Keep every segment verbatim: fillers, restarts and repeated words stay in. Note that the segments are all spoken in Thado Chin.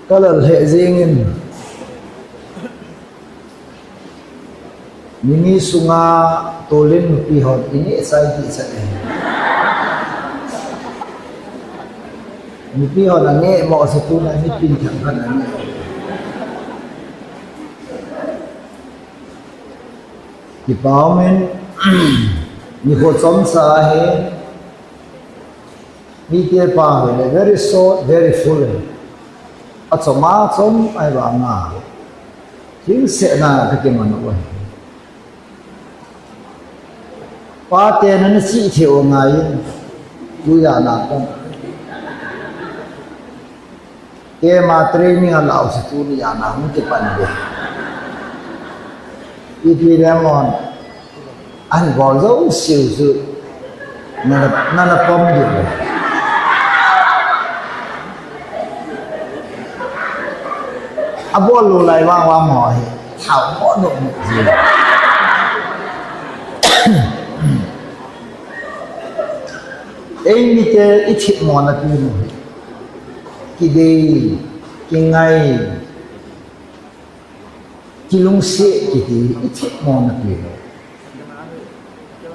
Ka lal lheh jingin, nini sunga tolin nupi hon i neh chai ti chan e. Nupi hon a neh mo se tuna nipin thang khan a neh. Kipa umin, nikho chomcha hi, mite pa hoile, very short, very full. Achom achom ahivanga, hingsetna kakiman u ahi. Pate nana chih thei u ngai in, tujan a kon. Keima training a lou se tuni a na hung kipan ve. Ipi lemon. Ahin bol jouse chu. Nana, nana pom diu. Abol lou lai vang vang mo hi. Thao mo no mo ji. Eimite i themmo na pi mo hi. Kidei, kingai, kilungset kiti i themmo na pi.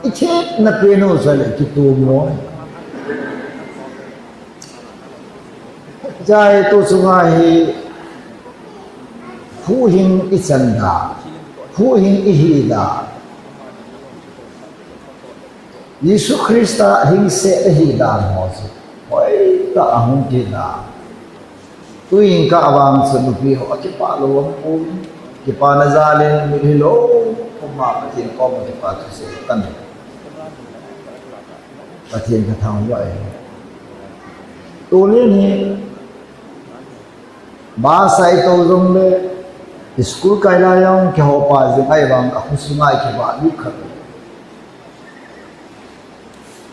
I themna pi no sa le kitu mo. Jai tu chunga hi huhhing i chan da, huhhing i hi da. Jesu Christa hingset ahi dan ho chu hoitah a hung kit a. Tuin ka vang chu nupi ho akipah lou aum pon. Kipana jal in mitlhi lou, koima Pathen koma kipa thusei kan. Pathen ka thangvah e. Tunin hi, bus a i tou jongle, school kai lai jong kihoupa jing ahivang a khosunga i kivah lut khat.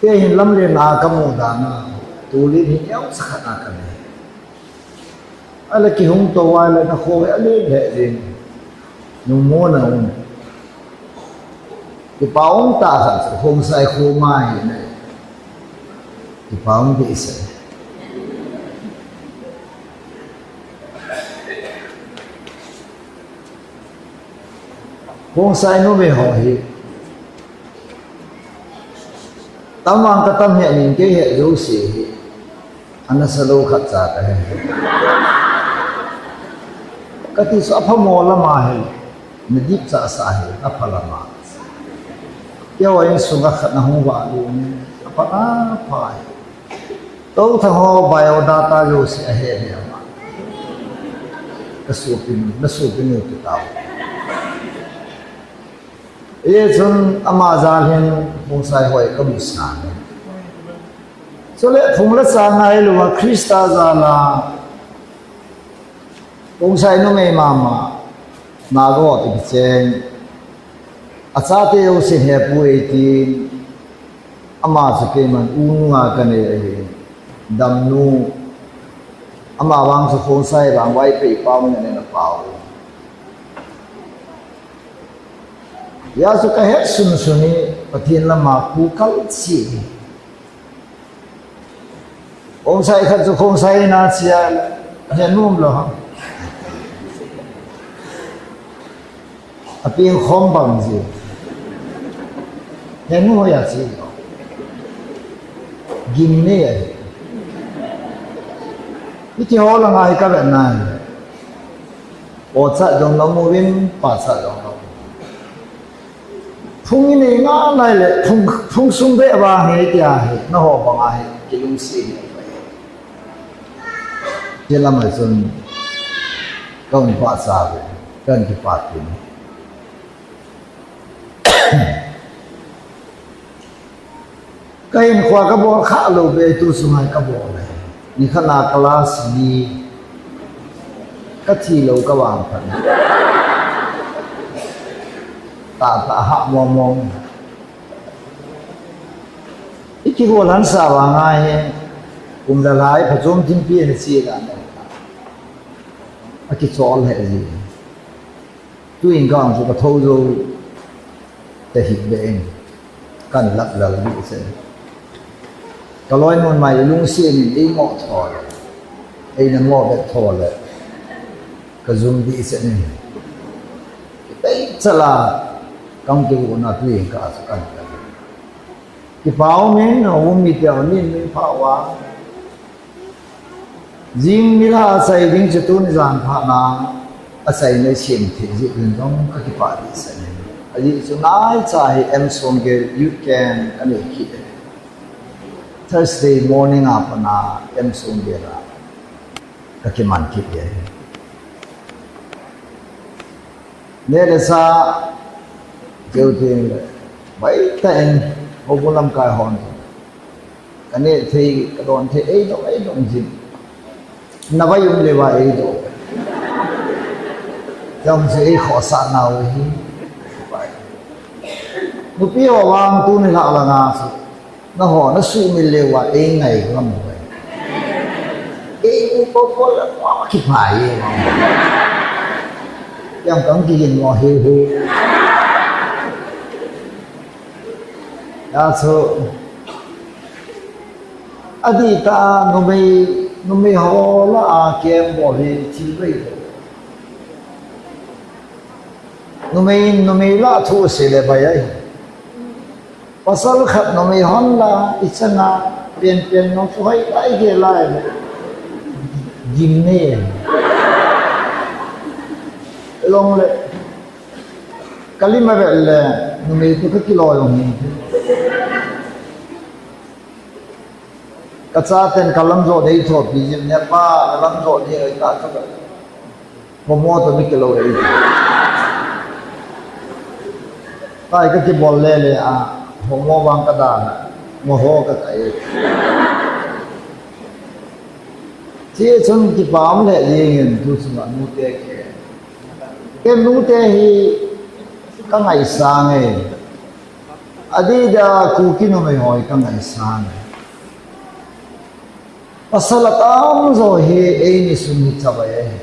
Kei hin lamlen a ka mu dan a, tunin hi neocha khat a ka nei. Ahile kihung tou ahile na kho hi alen lheh jeng. Nungmo na um. Kipa um tah khat chu Khongsai kho ma hi na. Kipa um behseh. Khongsai numei ho hi. Tam vang ka tam hi a ning kei hi jouse hi. Ana sa lou khat cha ka hi. Ka ti chu apha mo lama hi. Na dip cha sa hi, apha lama. Keiho insung a khat na hung vah lou ni. Apha apha hi. Tou thang ho biodata jouse ahe ni ama. Ka sopinu, na sopinu ti tao. Hijeh chun ama jal hin Khongsai hoi ka mu sang e. Chule phung le chang ngai lou a Christa jal a Khongsai numei mama Naga ho toh kicheng. Achate jousen hepu eitin. Ama chu keiman u nunga ka nei ahi. Damnu. Ama vang chu Khongsai vang Vaiphei pao na nei na pao. Hijeh chun ka het sunsun hi Pathen lama pu kal chi. Khongsai khat chu Khongsai na chia, he nom lou ha. A peng khom bang ji. He nu ya chi. Gim nei a. Iti ho la ngai ka ve nai. O cha jong lou mu vin, pa cha jong lou. Phung i nei nga nai le, phung, phung sung be ba ngai tia hi, na ho ba ngai, kilungset ni. Ti lam a chun, ka un pa cha ve, ka un kipa ti ni. Ka hinkho a ka bol kha lou be tu sungai ka bol le. Nikhat na class ni ka thi lou ka vang phat. Ta ta ha mo mo. I kigol han sa vang a hi. Kum la lai phachom thim pi ni chi la. A kichol he ji. Tuin ka ang chu ka tho jou te hi be in kan lap lal ni chen. Ka loi nun mai lungsiat in ei mo tho. Eina mo bet tho le. Ka zum di se ni. Kei chala. Kam ki bu na pi ka su kan ka. Kipau min, a um mi te a nin min pha wa. Jing ni la a sai ding chu tuni jan pha na, a sai nei sim thei ji ding jong ka kipah di sa ni. A ji chu nai cha hi M Songel youth camp ka nei ki. Thursday morning a pa na M Songel a ka kiman ki. Ne le sa, keu tin le, bai ta in, ho bu lam kai hon. Ka ne thei, ka don thei, ei dong, ei dong jin. Na bai um le va ei dong. Jong se ei kho sa na u hi. Nupi ho vang tuni la la na su. Na ho, na su mi le va ei ngai lam vai. Ei u ko ko la ko ki pai. Yang kang ki yin mo he hu. Ya so. Adi ta numei, numei ho la a kem bo hi thil vei. Numei, numei la thu se le bai ai. Pasal khat numei hon la i changa pian pian no chu hai lai ge lai. Gim ne. Long le. Kalima ve le numei tu ka kilo long ni. Ka chaten ka lam jo dei tho pi jin ne pa ka lam jo dei ai ta ka. Homo to mi kilo dei. Tai ka kibol le le a homo vang ka da na. Mo ho ka kai. Chi chun kipam le jingin tu chunga nute ke. Ke nute hi ka ngaisang e. Adida Kuki numei ho hi ka ngaisang e. Pasal atam jo hi eini sung hi chavai ahi.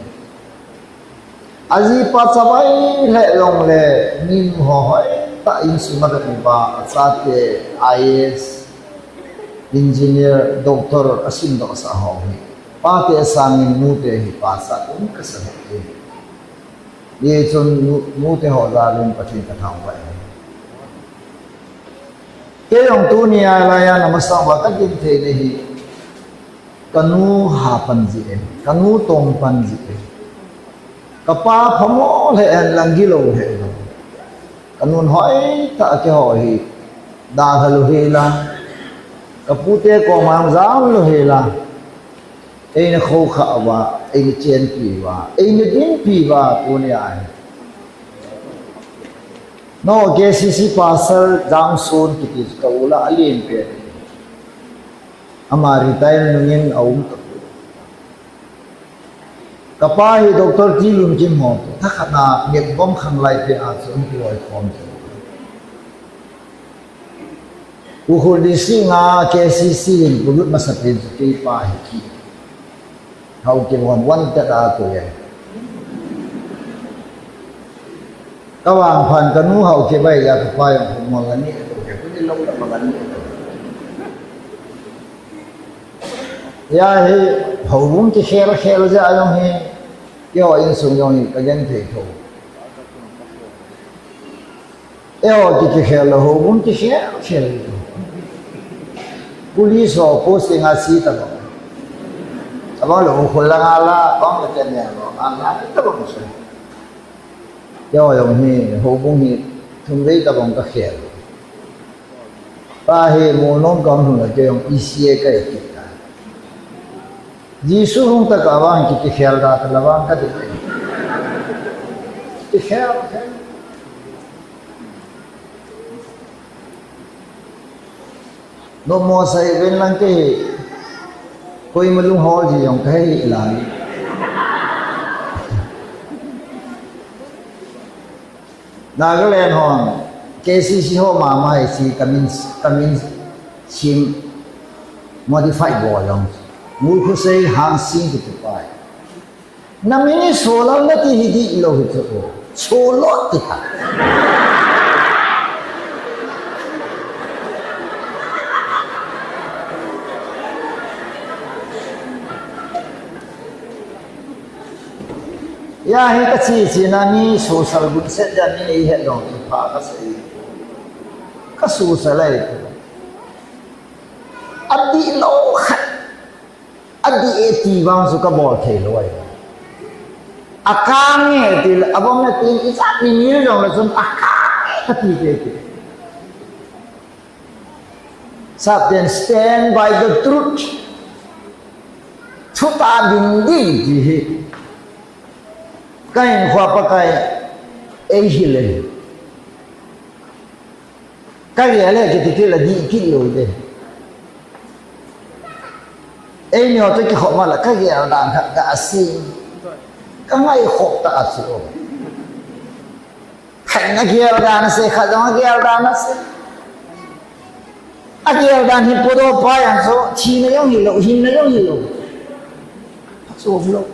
Ajipa chavai le long le minu ho hoitah in sung a vet uva achate I A S, engineer, doctor asim doh sah ho hi. Pate sangin nute hi pasal um kasa hi. Hichun nu, nute ho jalin Pathen ka thangvah e. Kei jong tunia laiya na masang uva ka gim thei na hi. Ka nu hapan ji e, ka nu tongpan ji e. Ka pa phamo le en lang gilo he lo. Ka nun hoitah keiho hi. Dalha lou hi la. Ka pute koma jam lou hi la. Eina khoukhah uva, eina chenpi uva, eina dinpi uva, tunia hi. No, K C C pastor Jangson kiti chu ka u la alen pen. Ama retire nungin a um ka pu. Ka pa hi Doctor T. Lunkim ho, thakhat na Metbom khanglai pe a chu um kiloi khom chu. Ukhrul District a K C C in pulut masapen chu kei pa hi ki. Haokip hon wanted a koi e. Ka vangphat ka nu Haokip a hi a ka pa jong Phungmol a ni a koi e. Kuni lou la ma ka ni a koi e. Hiya hi houbung kikhel khel jeh a jong hi. Keiho insung jong hi ka genthei tho. Eiho ki, kikhel lou, houbung kikhel khel. Police ho posting a si tabang. Tabang lou, Ukhrul langa la, bang la kene lou, ala, tabang se. Eiho jong hi, houbung hi, thum vei tabang ka khel. Pa hi, mo nom ka um lou la, kei jong E C A ka hi kit ta. Jesu hung tah a vang ki, kikhel da tah la vang ka ti. Kikhel, khel. Nomo sai ven lang ke hi. Koima lunghol ji jong ka hi lai. Nagaland hon, K C C ho mama hi si kamin, kamin sim modify bol jong. Ngulkhosei Hangsing kiti pa hi. Na min hi Solal nati hi dihlou hi chu. Solot ti ta. Hiche hi kachi chi na mi social good set dan ni nei het dong pha kasei. Ka social ai. Adihlou khat. Adih e ti vang chu kabol thei lou ai. Akang e ti le, abang na tin ijat ni mi jong le chun akang e kati te ti. Sap ten stand by the truth. Thutah ding ding ti hi. Ka hinkhoa Pakai eihil e. Ka gel e kiti ti le dih kit lou de. Eini ho toh kikhop ma le ka gel dan khat ka sei. Ka ngai khop ta a chu. Khat in agel dan asei, khat jong agel dan asei. Agel dan hi podoh pa jong chu, thina jong hilou, hinna jong hilou. Achom lou.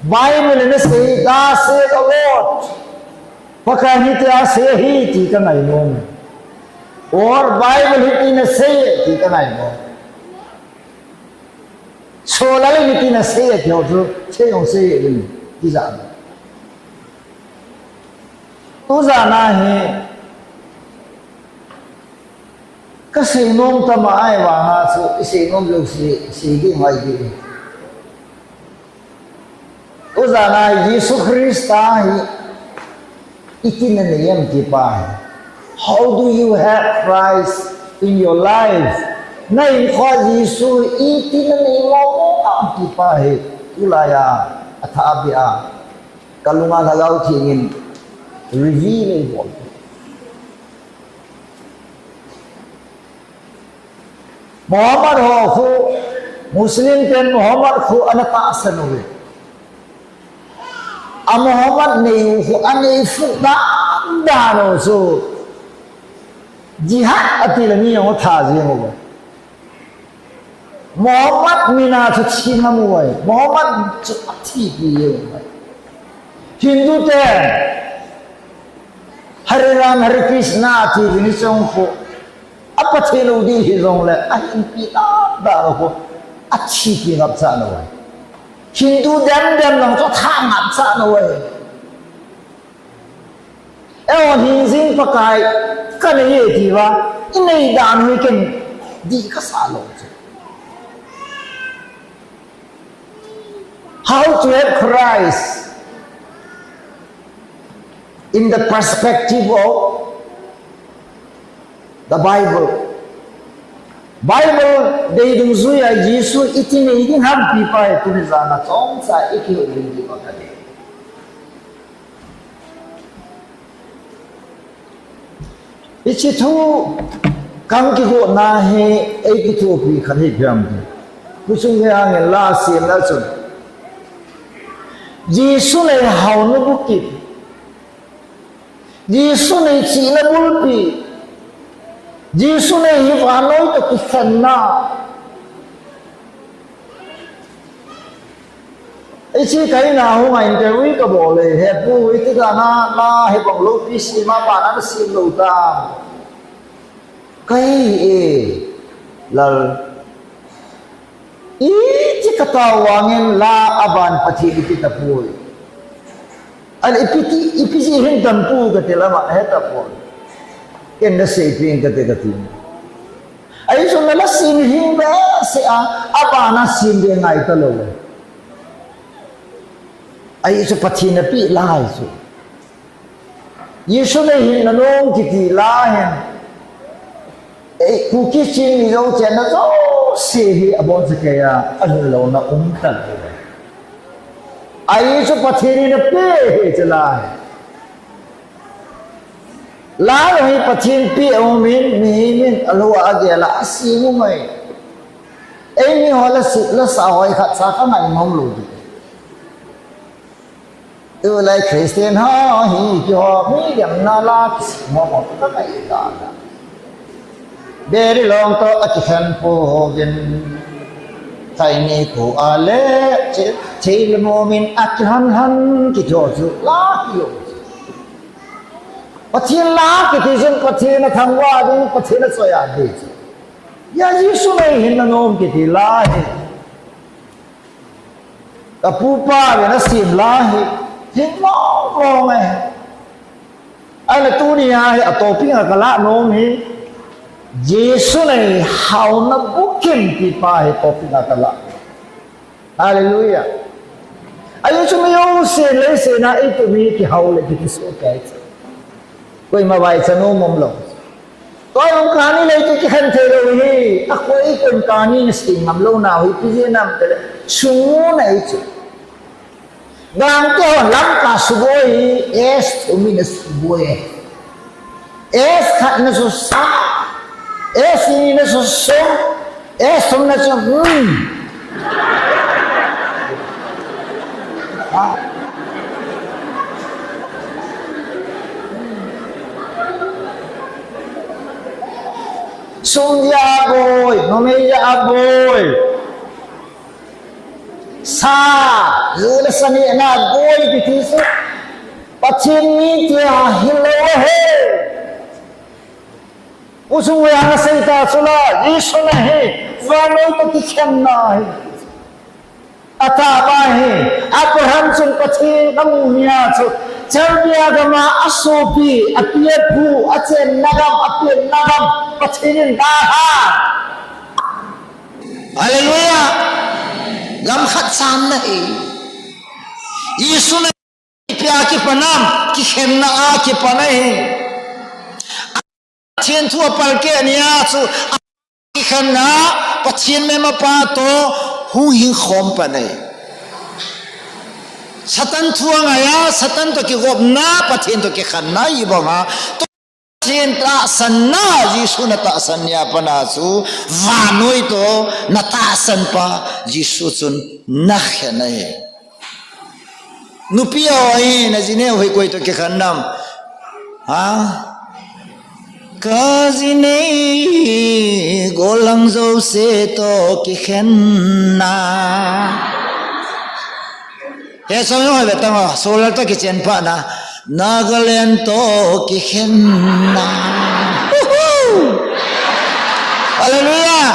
Bible in asei, "Thus saith the Lord." Pakaiyin hitia asei ahi ti ka ngai nom. Or Bible hitin asei ti ka ngai nom. Solalin hitin asei ti ho chu, sei jong sei in, ti jat. Tujana hi, ka seinom tama ai vanga chu, i seinom lou si, sei ding mai ding. Tujana hi Jesu Christa hi, iti nanei em ti pa hi. How do you have Christ in your life? Na hinkhoa Jesu iti nanei mo mo em ti pa hi. Tulaiya, athah a bia. Ka lunga Lhagao Theng in reveal eibol. Muhammad ho khu, Muslim ten Muhammad khu ana tahsan uve. A Muhammad neiu khu anei fuh dan dan u chu. Jihad ati le mi jong atha jeng uve. Muhammad mina chu thi ngam uve. Muhammad chu athipi uve. Hindu te Hare Ram, Hare Krishna ti ni chong khu. A Pathen u ding hijongle, ahinpi dan dan u khu. Athipi ngap cha uve. Hindu dem dem lang chu atha ngap cha uve. Eiho hingjing Pakai, ka nei e ti uva, i nei dan u hi ken dih kasa lou chu. How to have Christ in the perspective of the Bible. Bible dei dungjuia Jesu iti nei ding ham ti pa hi tuni jana chomcha i kihou ding ti pa ka dei. Hiche thu ka kigotna hi ei kithopi khat hi piam ti. Kuchung hi angin la siam la chun. Jesu nei haona bukit. Jesu nei chihna bulpi. Jesu nei hi vannoi toh kisanna. Hiche ka in a hung a interview ka bol e, he pu, iti dan a la hi bang loupi sim a, abana na sim lou tam. Ka hei e, Lal. Iti ka tao vangin la aban Pathen ipi tapoi. Ahile ipi ti, ipi jeh hin tam pu kati le aman ahe tapoi. Ken na seipeh ing kate kati. Ahi chu na la sim hing behseh a, abana sim ding ngai talou. Ahi chu Pathen in apeh la ahi chu. Jesu nei hinna nom kiti la hin. Ei, Kuki Chin Mizo chenna jouse hi abonchakeiya, ahin louna um talou. Ahi chu Pathen in apeh ahi chu la hi. La hi Pathen peh aumin, mihem in alou a agel a, asem u ngai. Eimi ho la sih, la sah hoi khat cha ka ngai nom lou ding. Tulai Christian ho hi kihou mi dem na la kisih mo mo ka ngai ta na. Beri long toh akikhen pouvin. Khaini khu ale che, che le mo min akihan han kithou chu la kihou. Pathen la kiti chun Pathen athangvah ding, Pathen achoi-at ding chu. Hia Jesu nei hinna nom kiti la hi. Ka pupa ve na sim la hi, hi mong mong e. Ahile tuni a hi a topic a ka la nom hi, Jesu nei hauna bukim ti pa hi topic a ka la. Hallelujah. Ahi chu mi jousen leiset a eitu mi kihau le kiti soh kei chu. Koima vaicha nom um lou. Tua jong kani lei chu kikhen thei lou hi. A koi kon kani na sei ngam lou nau hi, ipi jeh ham tile, sung mu nei chu. Gangte hon Lamka suboi hi, S thum in asuboi e. S khat na su sa, S ni na su sum, S thum na su hmm. Ah. Sum ja boi, numei ja boi. Sa, ju le sa nehna boi kiti chu Pathen mi tia hilou ahi. U Chung Wei Hang asei ta chu la, Jesu na hi, vannoi toh kikhenna ahi. Atah bang hi, Abraham chun Pathen amu nia chu, Chaldea gam a asopi, api apu, achenna gam, apenna gam, Pathen in dalha. Hallelujah. Gam khat channa ahi. Jesu na ipi a kipan ham, kikhenna a kipan ahi. Pathen thu apalkeh nia chu, kikhenna, Pathen mema pa toh hung hing khom pan ahi. Satan thu angai a, Satan toh kigopna, Pathen toh kikhenna, ibang a Pathen tahsanna, Jesu na tahsan nia pat a chu, vannoi toh na tahsan pa Jesu chun na khen ahi. Nupi ho hi, na jinei hoi koi toh kikhen ham? Ha? Ka jinei gollhang jouse toh kikhenna. He song jong hoi ve tang o, Solal toh kichen phat na. Nagaland toh kikhenna. Woohoo! Hallelujah!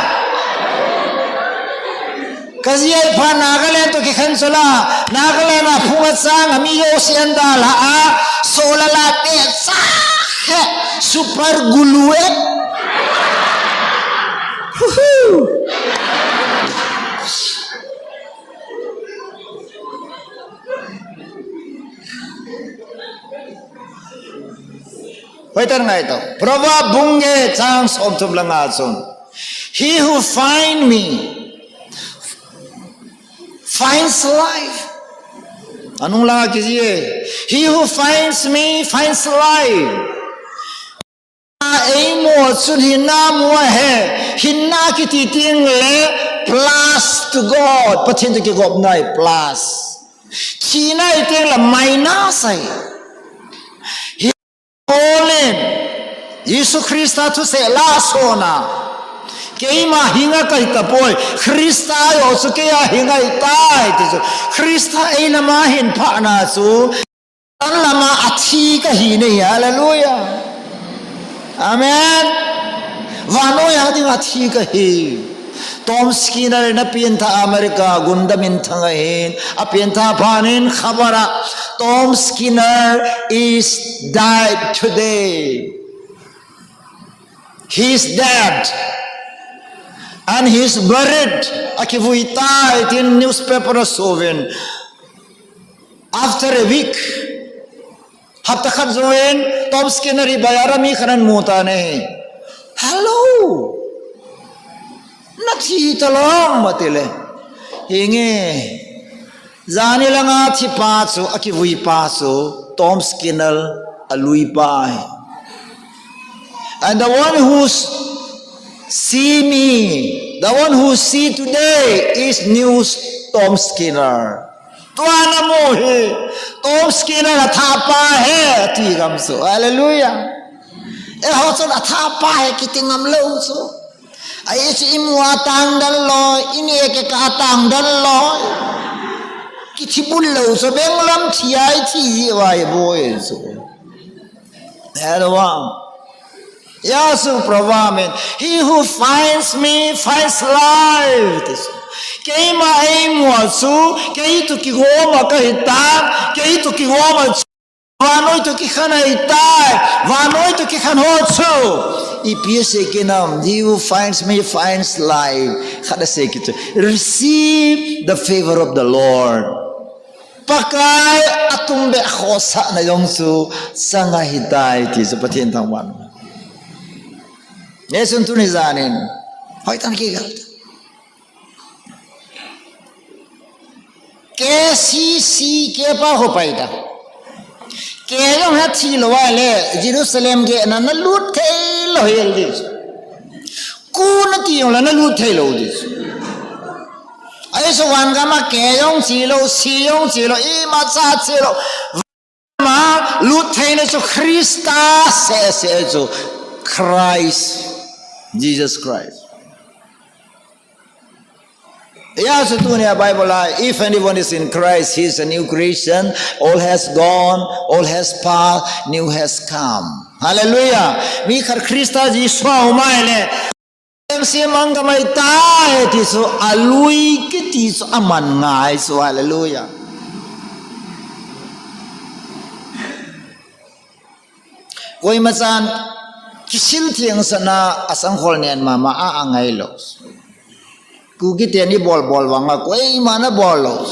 Ka ji ahiphat Nagaland toh kikhen chu la, Nagaland a phung achang a mi jousen dalha a, Solal a te cha he, super glue e. Woohoo! Hoitah in ngaito. Proverb bung get chang somthum le nga chun, "He who find me finds life." Anung langa kijih e. "He who finds me finds life." Eimo chun hinna amu ahi, hinna kiti teng le plus to God, Pathen toh kigopna ahi, plus. Thina iti teng le minus ahi. Hi Paul in Jesu Christa thusei la sona, "Keima hinga kahi tapoi, Christa jong chu keia hinga ahitai," ti chu. Christa ei lama ahin phat na chu, Satan lama athi kahi ahi, hallelujah. Amen. Vannoi a dinga thi kahi. Tom Skinner in apengthah America gunda minthang ahin, apengthah phat in khabar a, "Tom Skinner is died today. He is dead. And he is buried." Akivui tai tin newspaper a asoh in. After a week, hapta khat jou in, Tom Skinner hi bazaar a mi khat in amu tan ahi. "Hello! Nathi talou ham?" ati le. "Hinge, janhi langa thipa chu, akivui pa chu, Tom Skinner alui pa ahi. And the one who s-, see me, the one who see today is new Tom Skinner." Tua namu hi Tom Skinner athah pa ahi, ati ngam chu. Hallelujah. Eiho chun athah pa ahi kiti ngam lou chu. Ahi chu imu a tangdal loi, ineh kikah a tangdal loi. Kithi bul lou chu, benglam thi a ithi jeh uva iboi chu. Hallelujah. Jesu proverb in, "He who finds me finds life." Keima eimu a chu, kei toh kigoma kahitai, kei toh kigoma chu, vannoi toh kikhen ahitai, vannoi toh kikhen ho chu. Ipi asei kit nam, he who finds me finds life. Khat asei kit chu, receive the favor of the Lord. Pakai atumbeh khohsahna jong chu chang ahitai ti chu Pathen thangvah. Hichun tuni janin, hoitah in kigal. K C C keipa ho pai ta. Kei jong ha thi lou a le, Jerusalem gei na, nalut thei lou hel di. Ku nati jong le nalut thei lou di. Ahi chu van gam a kei jong chi lou, si jong chi lou, imacha chi lou. Ama lut theina chu Christa seh seh chu Christ, Jesus Christ. Hijeh chun tunia Bible a, if anyone is in Christ, he is a new creation. Old has gone, old has passed, new has come. Hallelujah. Mi khat Christa Jesu a um ahile, Lengse mang gamai tai ti chu, alui kiti chu aman ngai chu, hallelujah. Koima chan kisil thengsahna a sangkhol nen mama a angai lou. Kuki ten ibol bol vang a koima na bol lou.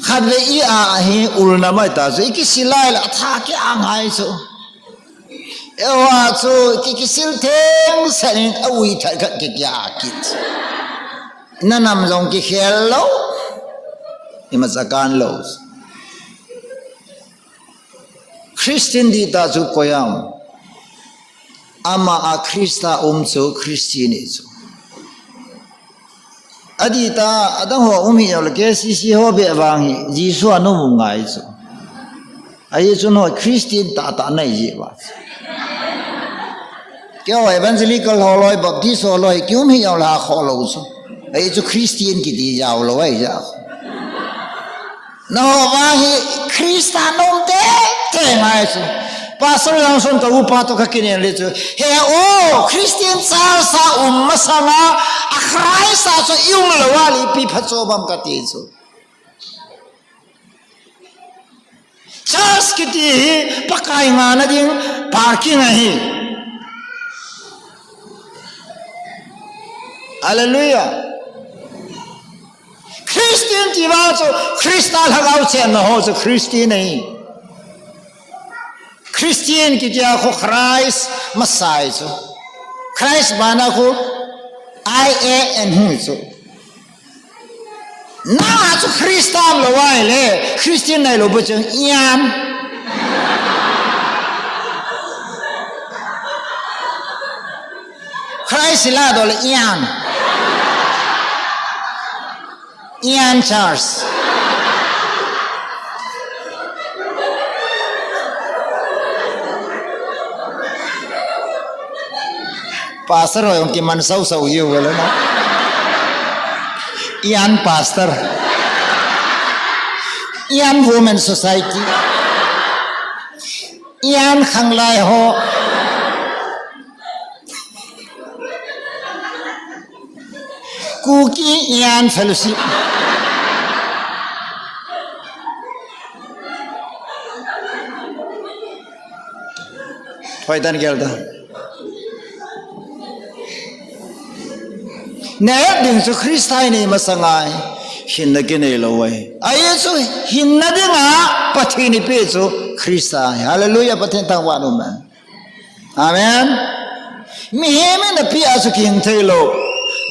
Khatvei i a hi ulna mai ta chu, ikisil lai le atha kia ngai chu. Eiho a chu ki, kisil thengsah in a ui thei khat ki, kia kit. Na nam jong kikhel lou. Imacha kan lou. Christian dih ta chu koi ham? Ama a Christa um chu Christian hi chu. Adih ta, adang ho um hih jongle, K C C ho beh vang hi, Jesu a na um ngai chu. Ahi chun ho Christian tahtah nahi jeh uva chu. Keiho evangelical ho loi, Baptist ho loi, ki um hih jongle ha khoh lou chu. Ahi chu Christian kiti jao lou ahi jeh a. Nangho vang hi Christa na um tei tei ngai chu. Pastor Johnson ka upa toh ka kinen le chu, he o, Christian church a um masang a, a Christ a chu i um lou a le ipi phatchom ham kati chu. Church kiti hi Pakai ngahna ding parking ahi. Hallelujah. Christian ti vang chu, Christa lhagao chenna ho chu Christian ahi. Christian kiti a khu Christ masa ahi chu. Christ bana khu I A N hung chu. Nang a chu Christa um lou ahile, Christian nahi lou bou chang ian. Christ ila dol ian. Ian Charles. Pastor ho jong kiman sau sau hiu le na. Ian Pastor. Ian Women Society. Ian Khanglai ho. Kuki Ian Fellowship. Hoitah in gel ta. Nahet ding chu Christa hi nei masang ahi. Hinna kinei lou ahi. Ahi chu hinna dinga Pathen in eipeh chu Christa ahi. Hallelujah, Pathen thangvah in um hen. Amen. Mihem in apeh a chu kihing thei lou.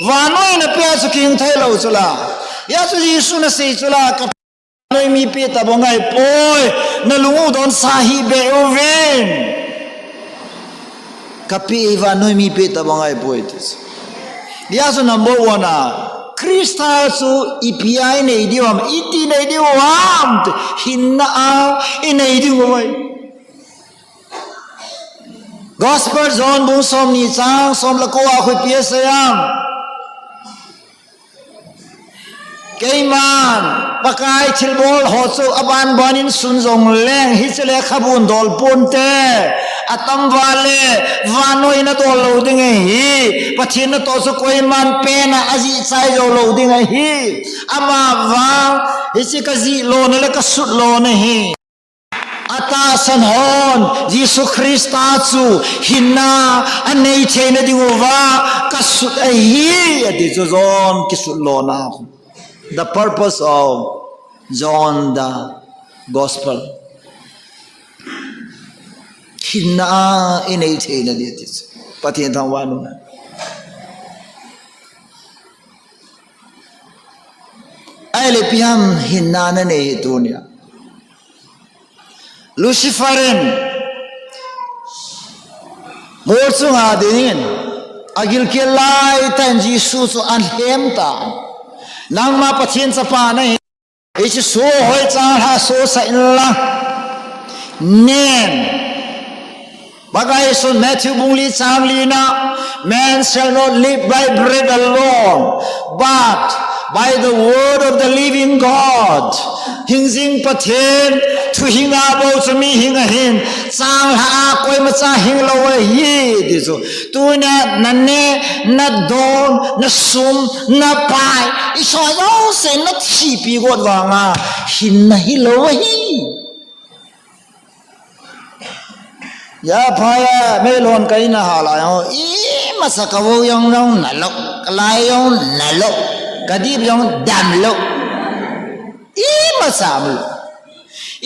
Vannoi in apeh a chu kihing thei lou chu la. Hijeh chun Jesu in asei chu la, ka noi mi peh tabang ahipoi, nalung u donsa hih beh uvin. Kapeh hi vannoi mi peh tabang ahipoi ti chu. Hijeh chun number one a, Christa chu ipi a inei diu ham, iti nei diu ham, hinna a inei diu ahi. Gospel John bung somni chang som le ko a khu ipi asei ham. Keiman, Pakai thilbol ho chu aban ban in sun jongleng, hiche lekhabun dol ponte. Atam vale, vannoi nadol lou ding ahi. Pathen natoh chu koiman pena ajih chai jou lou ding ahi. Amavang, hiche kajih lona le kasut lona hi. Atahsan hon, Jesu Christa chu hinna anei theina diuva kasut ahi, ati chu John kisut lona. The purpose of John the Gospel. Hinna inei theina dia ti chu. Pathen thangvah in um hen. Ahile ipi ham hinna nanei hi tunia. Lucifer in mol chunga dingin agilkel laitah in Jesu chu alhem tan. Nangma Pathen chapa nahi. Hiche soh hoi changlhah sohsah inlang. Nen. Pakai Jesun Matthew bung li chang li na, "Man shall not live by bread alone, but by the word of the living God." Hingjing Pathen thu hinga bou chu mi hing ahin, changlhah a koimacha hing lou ahi, ti chu. Tunia nane, nadon, nasum, napai, isoh jouse nathipi got vanga hinna hilou ahi. Japha a, meilhon ka in a hal a jong, imacha ka vo jong jong nalou, ka lai jong nalou, ka dip jong damlou. Imacha umlou.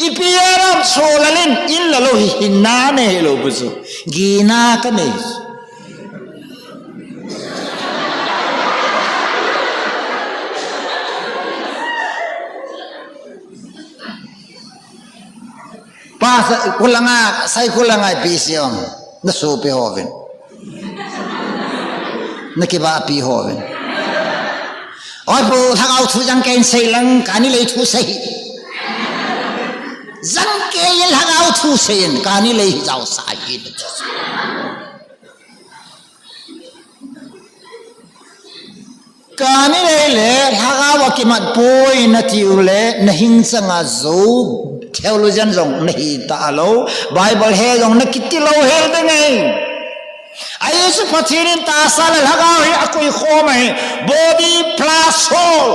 Ipi a ram soh lalin, in lalou hi hinna nei hilou pu chu. Gihna kanei. Pa sa, khulanga, sai khulanga ipi sei ong. Nasopi hovin. Nakivahpi hovin. Oi pu, lhagao thu jangkei in sei lang, kani lei thu sei hih. Jangkei in lhagao thu sei in, kani lei hi jaosah hih. Kani lei le, lhagao a kimat poi natiu le, nahing changa jou, theologian jong nahi talou, Bible he jong nakiti lou hel ding ahi. Ahi chu Pathen in tahsa le lhagao hi akoi khom ahi, body plus soul.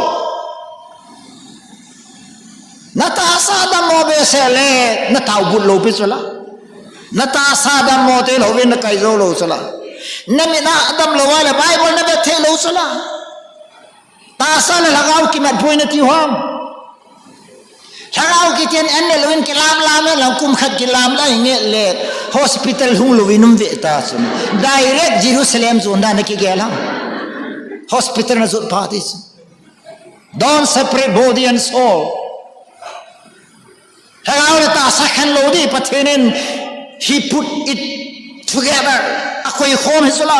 Natahsa dammo behseh le, nataobut lou pi chu la. Natahsa dammo te louvin nakai jou lou chu la. Namit a damlou a le Bible navet thei lou chu la. Tahsa le lhagao kimat poi natiu ham. Lhagao kiti in an ne louvin kilam lam e lang kum khat kilam la hinge le hospital hung louvin um ve ta chu. Direct Jerusalem chu na nakigel ham. Hospital najot pha ti chu. Don't separate body and soul. Lhagao le tahsa khen lou di, Pathen in he put it together. Akoi khom hi chu la.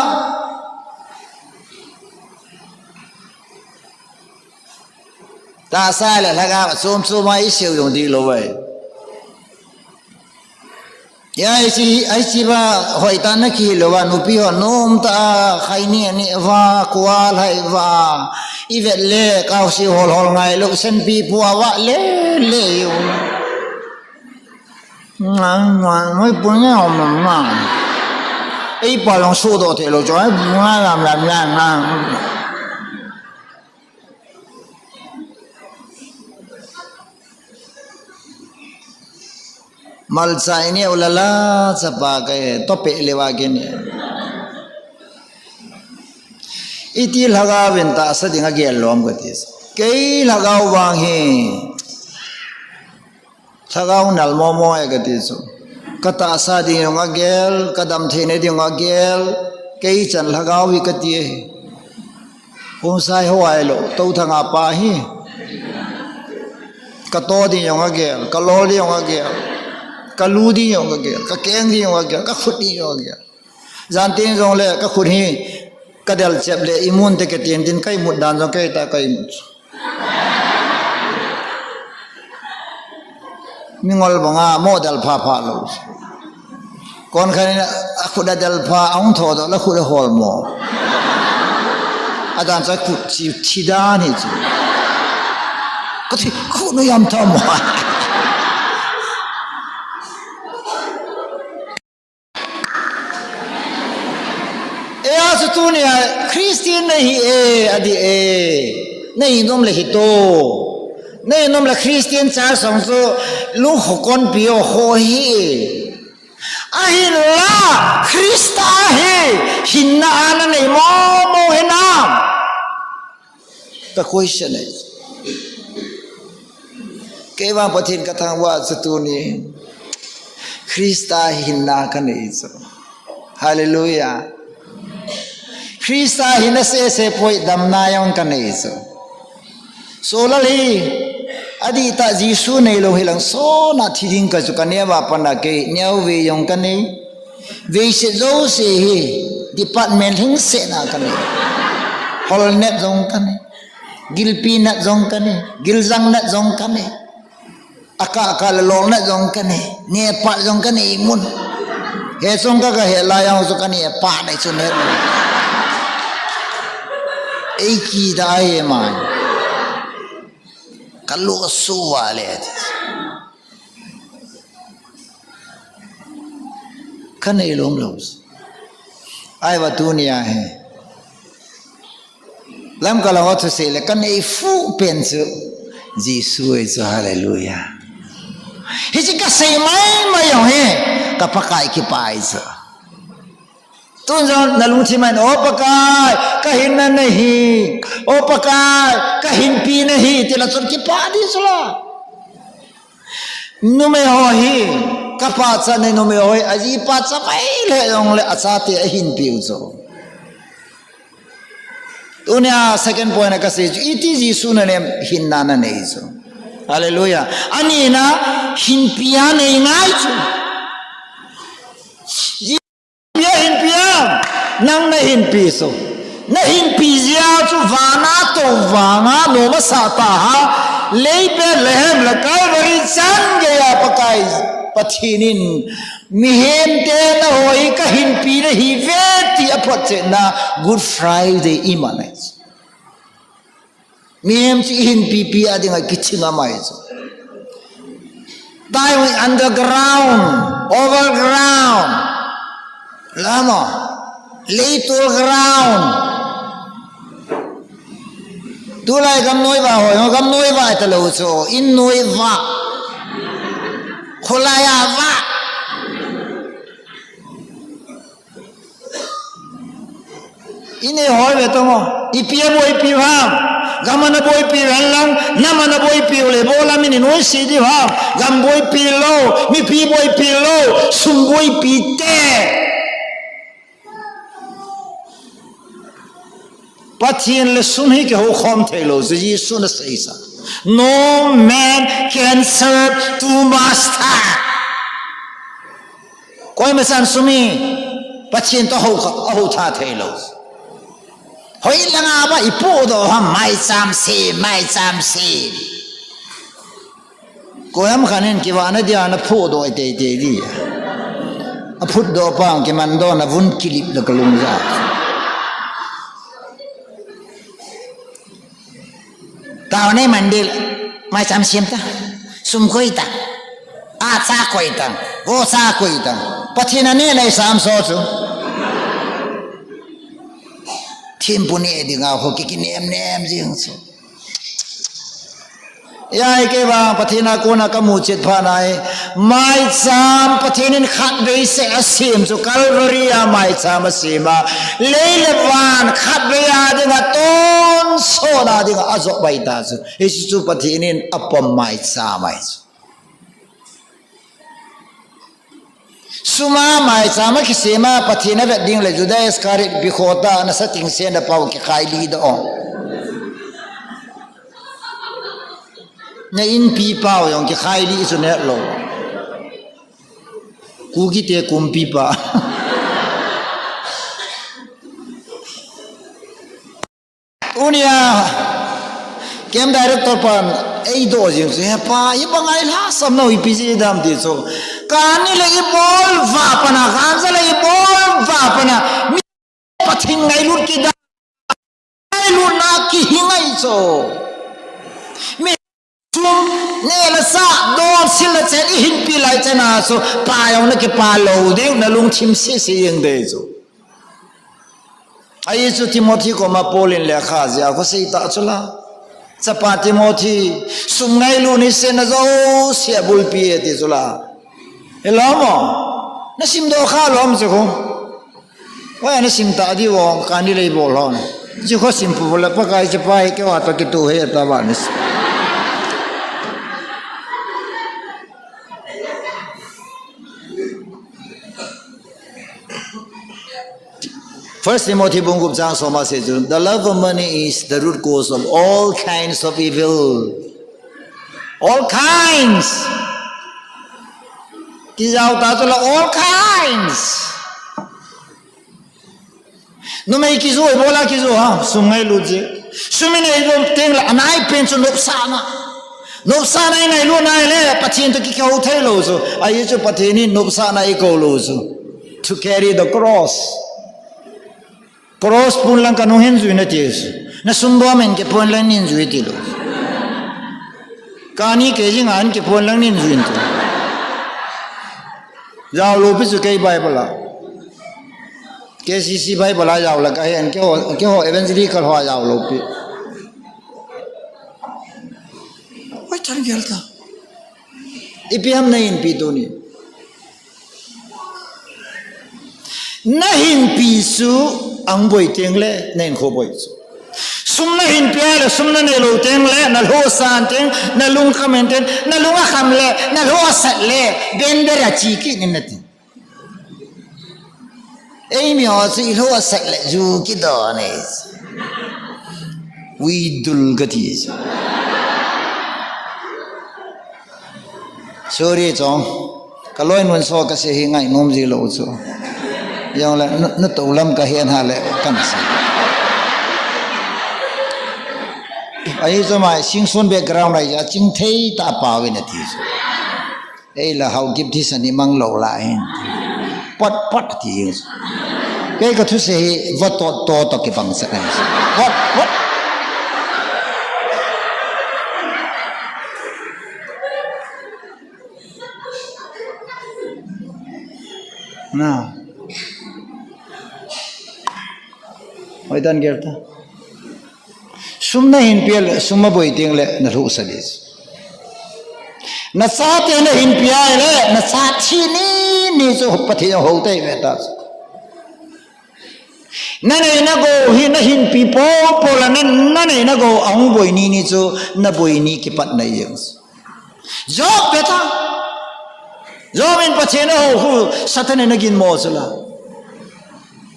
Tahsa le lhagao chom chom a isei jong di lou vai. Ya, hiche, hiche va hoitah in nakihil lou va, nupi ho nom tah a, khaini ani va, kua lhai va, ivet le, kaosi hol hol ngai lou, senpi pu a va le, le u. Ngai, ngai, moi pu ngai om nom na. Ei pa long su do te lou, choi, ngai lam lam ngai, ngai. Malcha ineh u lala chapa kahi, tope le va kine. Iti lhagao vin tahsa ding agel lom kati. Kei lhagao vang hi. Lhagao nal momo e kati chu. Ka tahsa ding jong agel, ka dam theina ding jong agel, kei chan lhagao hi kati e. Hung sai ho ai lo, to thanga pa hi. Ka to ding jong agel, ka lol ding jong agel, ka lu ding jong agel, ka keng ding jong agel, ka khut ding jong agel. Jan tin jong le ka khut hi ka del chep le imun te ke tin tin ka imut dan jong ke ta ka imut. Mingol banga mo del pha pha lo. Kon khan a khut a del pha a hung tho do la khut a hol mo. A dan cha khut chi thi dan hi chu. Ka thi khut no yam tha mo. Tunia Christian nahi e, adi e. Nahi nom le hito. Nahi nom le Christian church song chu lungkho konpi o ho hi. Ahinla Christa hi hinna ana nei momo hinam? Ka question e. Kei vang Pathen ka thangvah chu tuni Christa hinna ka nei chu. Hallelujah. Christa hinna sese poi damna jong ka nei chu. Solal hi, adih tah Jesu neilou hilang sona thi ding ka chu ka neo a pat a kei neo ve jong ka nei. Veiset jouse hi department lhingset na ka nei. Holnat jong ka nei. Gilpinat jong ka nei. Giljangnat jong ka nei. Akah kah le lolnat jong ka nei. Nepah jong ka nei mun. He chung ka ka he lai jong chu ka nepah nei chu ne. Ei kida ahi mai. Ka lo suva le. Ka nei lom lom. Ahivang tunia hi. Lamka lang ho thusei le ka nei fuh pen chu. Jesu e chu hallelujah. Hiche ka sei mai mai jong hi. Ka Pakai kipah e chu. Tun jong na lungthim a hin, O Pakai, ka hinna nahi. O Pakai, ka hinpi nahi. Ti la chun kipah di chu la. Numei ho hi, ka pachat nei numei ho hi, aji pachat mai le jong le achate ahinpi u chu. Tunia second point a ka sei chu, iti Jesu na nem hinna na nei chu. Hallelujah. Ani na hinpi a nei ngai chu. Pia hinpi a, nang na hinpi so. Na hinpi jia chu vana to vanga nom asa ta ha. Lei Bethlehem le Calvary chan geiya Pakai Pathen in mihem te na hoi ka hinpi nahi ve ti aphotchetna Good Friday iman ahi. Mihem chu ihinpipi a dinga kiching amai chu. Tai underground, overground. Lama. Leitul ground. Tulai gam noiva hoi, gam noiva ta lo chu. In noiva. Kholai a va. Inei hoi ve tamo. Ipi a boipi ham. Gam ana boipi ven lang, nam ana boipi le bola min inoi si di ham. Gam boipi lo, mipi boipi lo, sum boipi te. Pathen le sum hi kihou khom thei lo, Jesu na sei sa. No man can serve two master. Koima chan sum hi Pathen to hou kha, hou tha thei lo. Hoi langa ba ipu do ha mai cham si, mai cham si. Koima khan in kiva na dia na phu do tei tei di. A phut do pang kiman do na vun kilip lo kalung ja. Tao nei mandil, mai cham siam ta, sum koi ta, a cha koi ta, vo cha koi ta, Pathen a nei nei sam so chu. Thim pu nei dinga ho ki ki nem nem jing chu. Jai kei vang Pathen a kona ka mu chet pha nai. Maicham Pathen in khatvei seh a sem chu Calvary a maicham a sem a. Lei le van khatvei a dinga tonsot a dinga ajo bai ta chu. Hichu chu Pathen in apom maicham ahi chu. Sum a maicham a kisem a Pathen a vet ding le Judas Iscariot bi kho ta na sa ting se na pau kikhai li do. Na inpi pau jong kikhai li chu ne lo. Kuki te kumpi pa. Tunia, camp director pan, ei do jing chu, he pa, hi bang ai lhasam nau ipi ji dam ti chu. Kani le ibol va pana, kanja le ibol va pana, mi Pathen ngailut kida, ngailutna kihi ngai chu. Mi sum, ne la sa, don sil la chen, ihinpi lai chen a chu, pa jong na kipa lo ding, na lungthim sisi jing dei chu. Ahi chu Timothy koma Paul in lekha jia khu sei ta chu la. Chapa Timothy, sum ngailu ni se na jo se bulpi e ti chu la. Hello mo. Na sim do kha lom chu khu. Wa na sim ta di wo ka ni lei bo lom. Chu khu sim pu la pa kai chapa hi ke wa ta ki tu he ta ba ni. First Timothy bung gup chang soma sei chu, the love of money is the root cause of all kinds of evil. All kinds. Kijao ta chu la all kinds. Numei kiju, ibola kiju ha, sum ngailu ji. Sum inei lom teng la, anai pen chu nopsahna. Nopsahna inei lu nai le, Pathen to kikihou thei lou chu. Ahi chu Pathen in nopsahna ikou lou chu. To carry the cross. Cross pon lang kanung hin jui nati chu. Na sum bom in kipon lang nin jui ti lou. Kani ke jing an kipon lang nin jui ti. Jao lou pi chu kei Bible a. K C C Bible a jao la ka hen, keiho, keiho evangelical ho a jao lou pi. Oi, tan gel ta. Ipi ham na inpi tuni. Na hinpi chu ang boi teng le, na hinkho boi chu. Sum na hinpi a le, sum na nei lou teng le, na lhosan teng, na lung kham in teng, na lung akham le, na lhoset le, ben ber a chi kit in nati. Eimi ho chu i lhoset le ju kidon e. Uidul kati chu. Sorry chong. Ka loinun so ka sei hi ngainom ji lou chu. Jong le, na, na to lam ka hen ha le kan sei. Ahi chu mai, Singson background ahi ja, chingthei ta pau in ati chu. Ei la hau gip thisan imang lou la hin. Pot, pot ti. Kei ka thusei hi, va to, to, to kibang sa. Pot, pot. Na. Oi dan gel ta. Sum na hinpi le, sum aboi teng le, na lhosa di. Na chate na hinpi a le, na cha thi ni, ni chu Pathen hou tei ve ta. Na nei na gou hi na hinpi po, po la na, na nei na gou ahung boi ni, ni chu na boi ni kipat na jeng. Job beta. Job in Pathen ahou khu, Satan in aginmo chu la.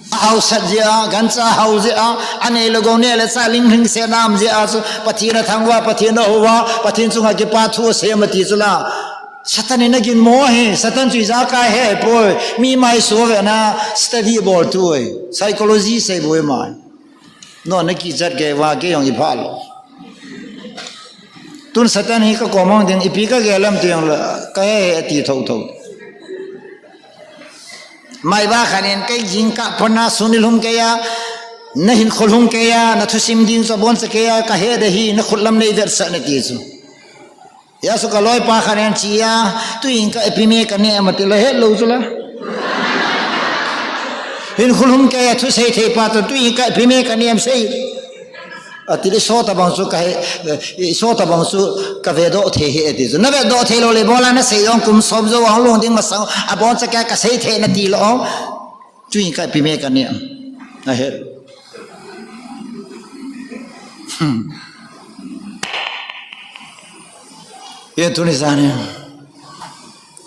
Ahao sat jia, gancha ahao jia, anei le gou ne le cha ling hing se nam jia chu, Pathen athangvah, Pathen ahouva, Pathen chunga kipa thu asei mati chu la. Satan in aginmo hi, Satan chu ijakai he poi, mi mai so ve na, study bol tu e, psychology sei boi mai. No, na kichat kei va kei jong i pha lou. Tun Satan hi ka kom mang ding, ipi ka gel lam ti jong la, ka he he ti tho tho. Mai ba khan in kei jingkah pon na sun i lhum kei a, na hinkho lhum kei a, na thusim ding chu abon cha kei a, ka he de hi, na khut lam nei vetsah na ti chu. Hia chu ka loipa khat in chi a, tu in ka ipi me ka ne em ati la het lou chu la. Hinkho lhum kei a thusei thei pa chu tu in ka ipi me ka ne em sei. Ati le so tabang chu ka he, so tabang chu ka vedoh thei hi ati chu. Na vedoh thei lou le bola na sei jong kum som jou ahung lhung ding masang abon cha kei a ka sei thei na ti lou. Chu in ka ipi me ka ne em. Na het. Hmm. Ye tuni sani.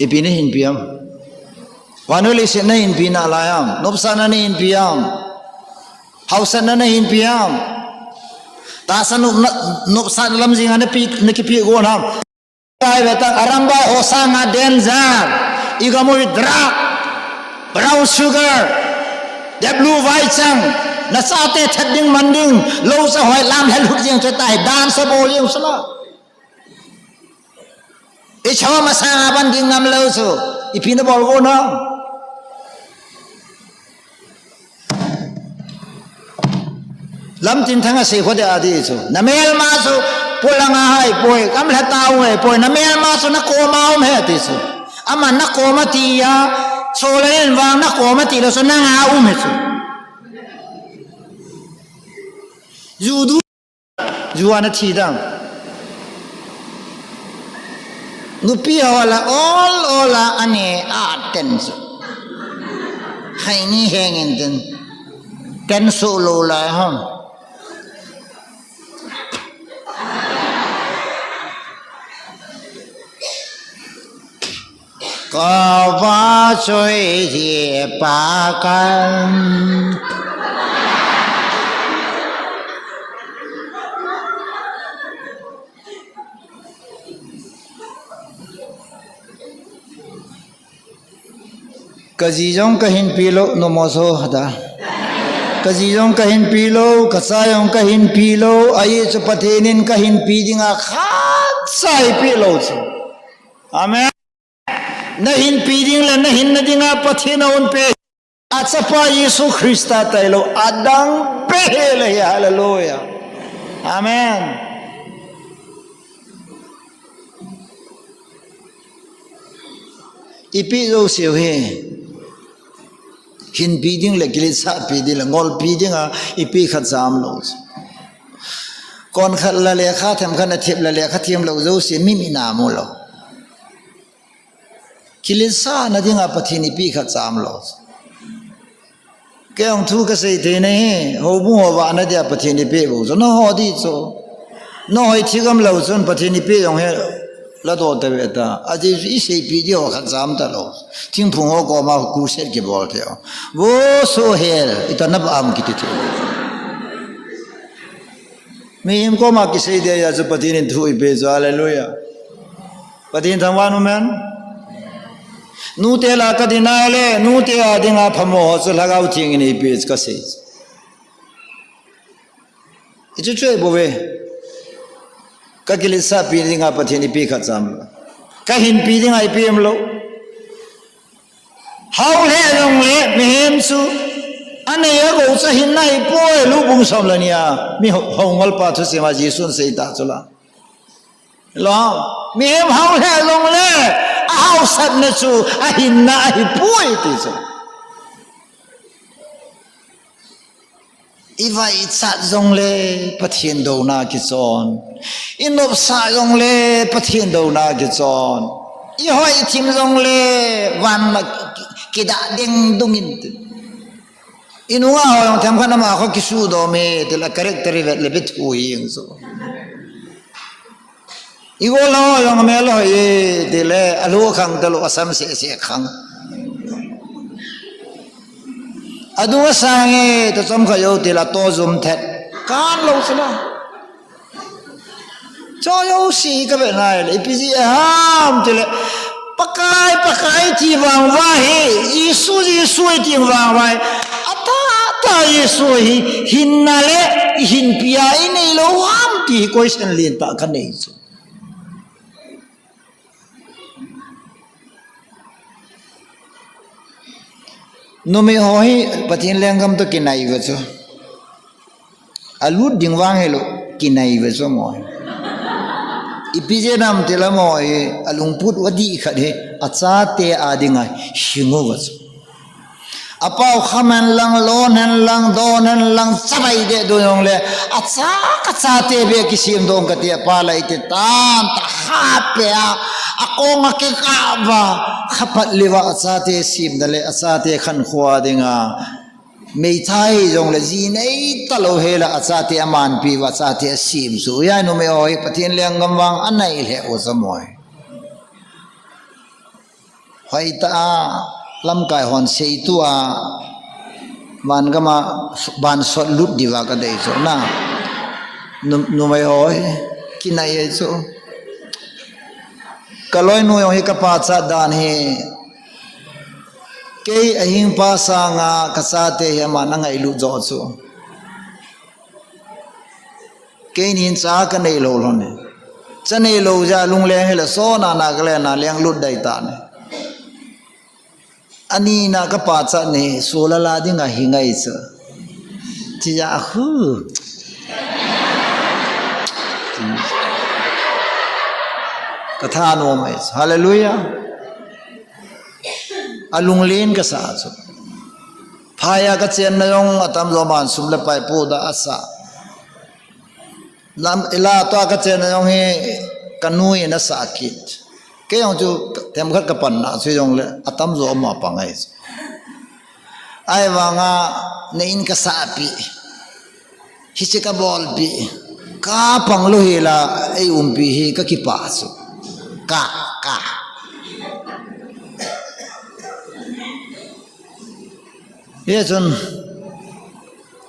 Ipi na hinpi em. Vannoi leiset na hinpi nalai em. Nopsahna na hinpi em. Haosatna na hinpi em. Tahsa nop na, nopsahna lamjing a na pi, na kipi gon ham. Kai ve tang, arambai ho sanga danger. I gam u hi drug, brown sugar, the blue vai chang. Na chate that ding man ding, lou sa hoi lam hel hut jeng chu tai, dance bol jeng chu la. I chom asanga ban ding ngam lou chu, ipi na bol gon ham. Lamtin thang a sei kho de ati chu. Na melma chu, polanga hai poi, kam lha ta u hai poi, na melma chu na koma um he ati chu. Ama na koma ti a, so le in vang na koma ti lou chu nanga um he chu. Ju du, ju ana thi dam. Nupi ho la ol ol a ane a ten su. Hai ni heng in ten. Ten su lo la ham. Kava choi ji pa kan. Ka ji jong ka hinpi lou, no mo so da. Ka ji jong ka hinpi lou, ka cha jong ka hinpi lou, ahi chu Pathen in ka hinpi dinga khat cha eipeh lou chu. Amen. Na hinpi ding le na hinna dinga Pathen a un pe. A chapa Jesu Christa tailou, adang pe hel ahi, hallelujah. Amen. Ipi jouse u hi. Hinpi ding le kiletsahpi ding le ngolpi dinga ipi khat jam lou. Kon khat la lekha them khat na thep la lekha them lou jouse mi mi na mu lou. Kiletsahna dinga Pathen ipi khat jam lou. Kei jong thu ka sei thei nahi, houbung ho vahna dia Pathen ipe bou chu, nangho di chu. Nangho i thigam lou chun Pathen ipe jong hi la doh ta ve ta. Ajeh chu i seipi di ho khat jam talou. Thingphung ho koma crusade kibol thei. Vo so hel, i ta na ba am kiti thei. Mihem koma kisei dia chu Pathen in thu ipe chu, hallelujah. Pathen thangvah in um hen. Nute la ka dinga le, nute a dinga phamo ho chu Lhagao Theng in eipeh chu ka sei. Hichu chu ahibouve. Ka kiletsahpi dinga Pathen ipi khat jam lou. Ka hinpi dinga ipi um lou. Hao lheh jongle mihem chu anei agou chu ahinna ahipoi, Luke bung som le ni a mi ho, ho ngolpa thusim a Jesun asei ta chu la. Lo, mihem hao lheh jongle ahaosatna chu ahinna ahipoi ti chu. I vaichat jongle Pathen douna kichon. I nopsah jongle Pathen douna kichon. I hoithim jongle van a ki, ki, kidah ding dungin ti. I nunga ho jong themkhat ama kho kisudoh me ti la character i vet le bit hu hi jeng so. I gol ho jong mel ho e, ti le, alhu khang talou, asam seh seh khang. Adung asang e, ta chom kha jou ti la, to jum thet. Kan lou chu la. Cho jouse ka ve nai le, ipi jeh ham ti le, Pakai, Pakai ti vang uva hi, Jesu, Jesu ti vang uva hi, atah tah Jesu hi, hinna le, i hinpi a i nei lou ham ti hi question lentah ka nei chu. Numei ho hi Pathen lenggam toh kinai uve chu. Alut ding vang hilou, kinai uve chu amaho hi. Ipi jeh ham ti le amaho hi, alungput uva dih khat hi, achate a dinga hing uve chu. Apau kham hen lang, lon hen lang, don hen lang, chabai deh dun jongle, acha, kachate beh kisem dong kati, apa la iti tan, ta khape a, akong a kikah uva, khapat leuva, achate semna le, achate khankho a dinga, meithai jongle, ji nei talou hela, achate amanpi uva, achate asem chu. Hijeh a numei ho hi, Pathen lenggam vang anai lheh u chu amaho hi. Hoitah a, lamkai hon seitu a, van gam a, van sot lut diuva kadei chu na. Nu, numei ho hi, kinai e chu. Ka loinu jong hi ka pachat dan hi, kei ahingpa sanga ka chate hi aman angailut joh chu. Keinin cha ka neilou lhon e. Cha neilou jeh a lungleng hile sona Nagaland a lenglut dai tan e. Anina ka pachat ni, solar la dinga hi ngai chu. Tijeh a khu. Ka thanom e chu. Hallelujah. Alunglen kasa chu. Phai a kachenna jong atamjo man sum le pai podoh a asah. Lam ila tua ka chen jong hi ka nu in a sah kit. Kei jong chu themkhat ka panna chu jong le atam jo ama pangai. Ahivanga na in ka sahpi. Hiche ka bolpi. Ka pang lou hi la ei umpi hi ka kipah chu. Ka, ka. Hichun,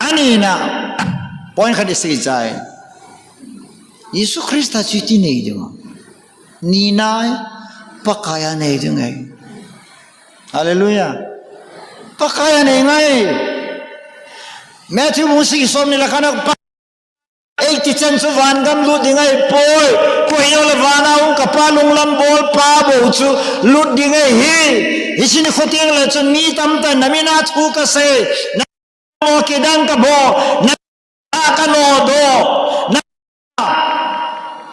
anina, point khat i sei chai. Jesu Christa chu iti nei ding. Nina, Pakai a nei ding ahi. Hallelujah. Pakai a nei ngai. Matthew bung sagi som ni le khat na pa Eighty chan chu van gam lut ding ahi poi. Koi jong le van a um ka pa lunglam bol pa bou chu lut ding ahi. Hiche nikho teng le chun mi tamtah in na min a thu ka sei. Na mo kidang ka bol. Na ka nodoh. Na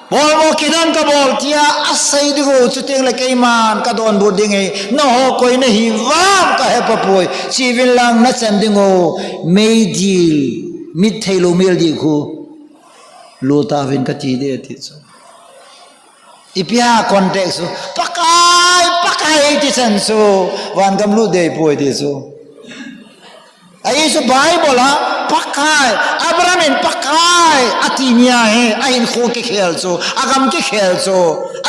bol mo kidang ka bol tia asei ding u chu teng le keiman ka donbut ding ahi. Nangho koi nahi uvem ka hepa poi. Cheuvin lang na chen ding u. Meidil. Mit thei lou mel dih khu. Lut tauvin kati ding ati chu. Ipi ham context chu. Pakai, Pakai ti chan chu. Van gam lut ding ahi poi ti chu. Ahi chu Bible a Pakai, Abraham in Pakai ati nia hi, ahinkho kikhel chu, agam kikhel chu,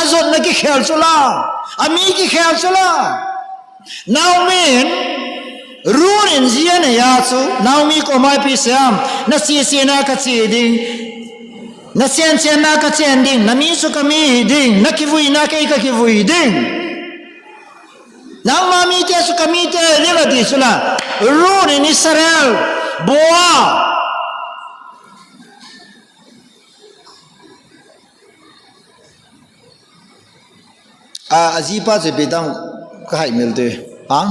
ajotna kikhel chu la, ami kikhel chu la. Naomi in, Ruth in ji anei a chu, Naomi koma ipi asei em, na che che na ka che ding, na chen chen na ka chen ding, na mi chu ka mi ding, na kivui na kei ka kivui ding. Nangma mite chu ka mite ding ati chu la, Ruth in Israel, Boaz. A, ajipa chu ipi tam ka haimil te. Hang?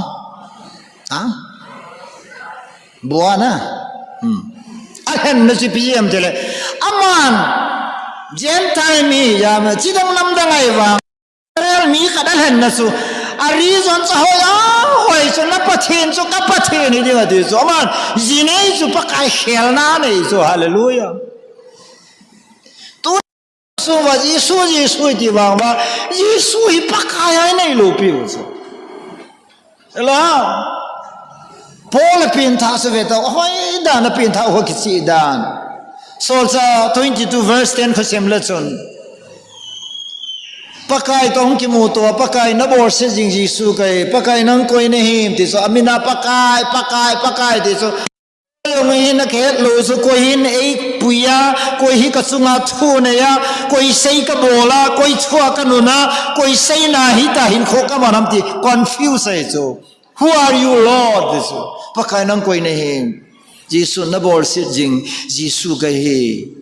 Hang? Boaz na? Hmm. Alhenna chu ipi ham tile. Aman, Gentile mi jam, chidang namdang ahi vang. Israel mi khat alhenna chu. A reason chu ahoi, ahoi chu na Pathen chu ka Pathen hi ding ati chu. Aman, ji nei chu Pakai khelna nei chu. Hallelujah. Tu Jesu va, Jesu, Jesu iti vang va, Jesu hi Pakai a inei lou piu chu. Ela, Paul a pengthah chu ve tau, hoidan a pengthah u kicheh dan. Solchah twenty-two verse ten khu sim le chun. Pakai toh hung kimuto, Pakai na bolset jing Jesu kahi, Pakai nang koi nahim ti chu, amin a Pakai, Pakai, Pakai ti chu. Jong hi na kihet lou chu, koi hin eipui a, koi hi ka chunga thu nei a, koi sei ka bol a, koi thua ka nun a, koi seina hita hinkho ka man ham ti, confuse ahi chu. Who are you, Lord? Ti chu. Pakai nang koi nahim. Jesu na bolset jing, Jesu kahi.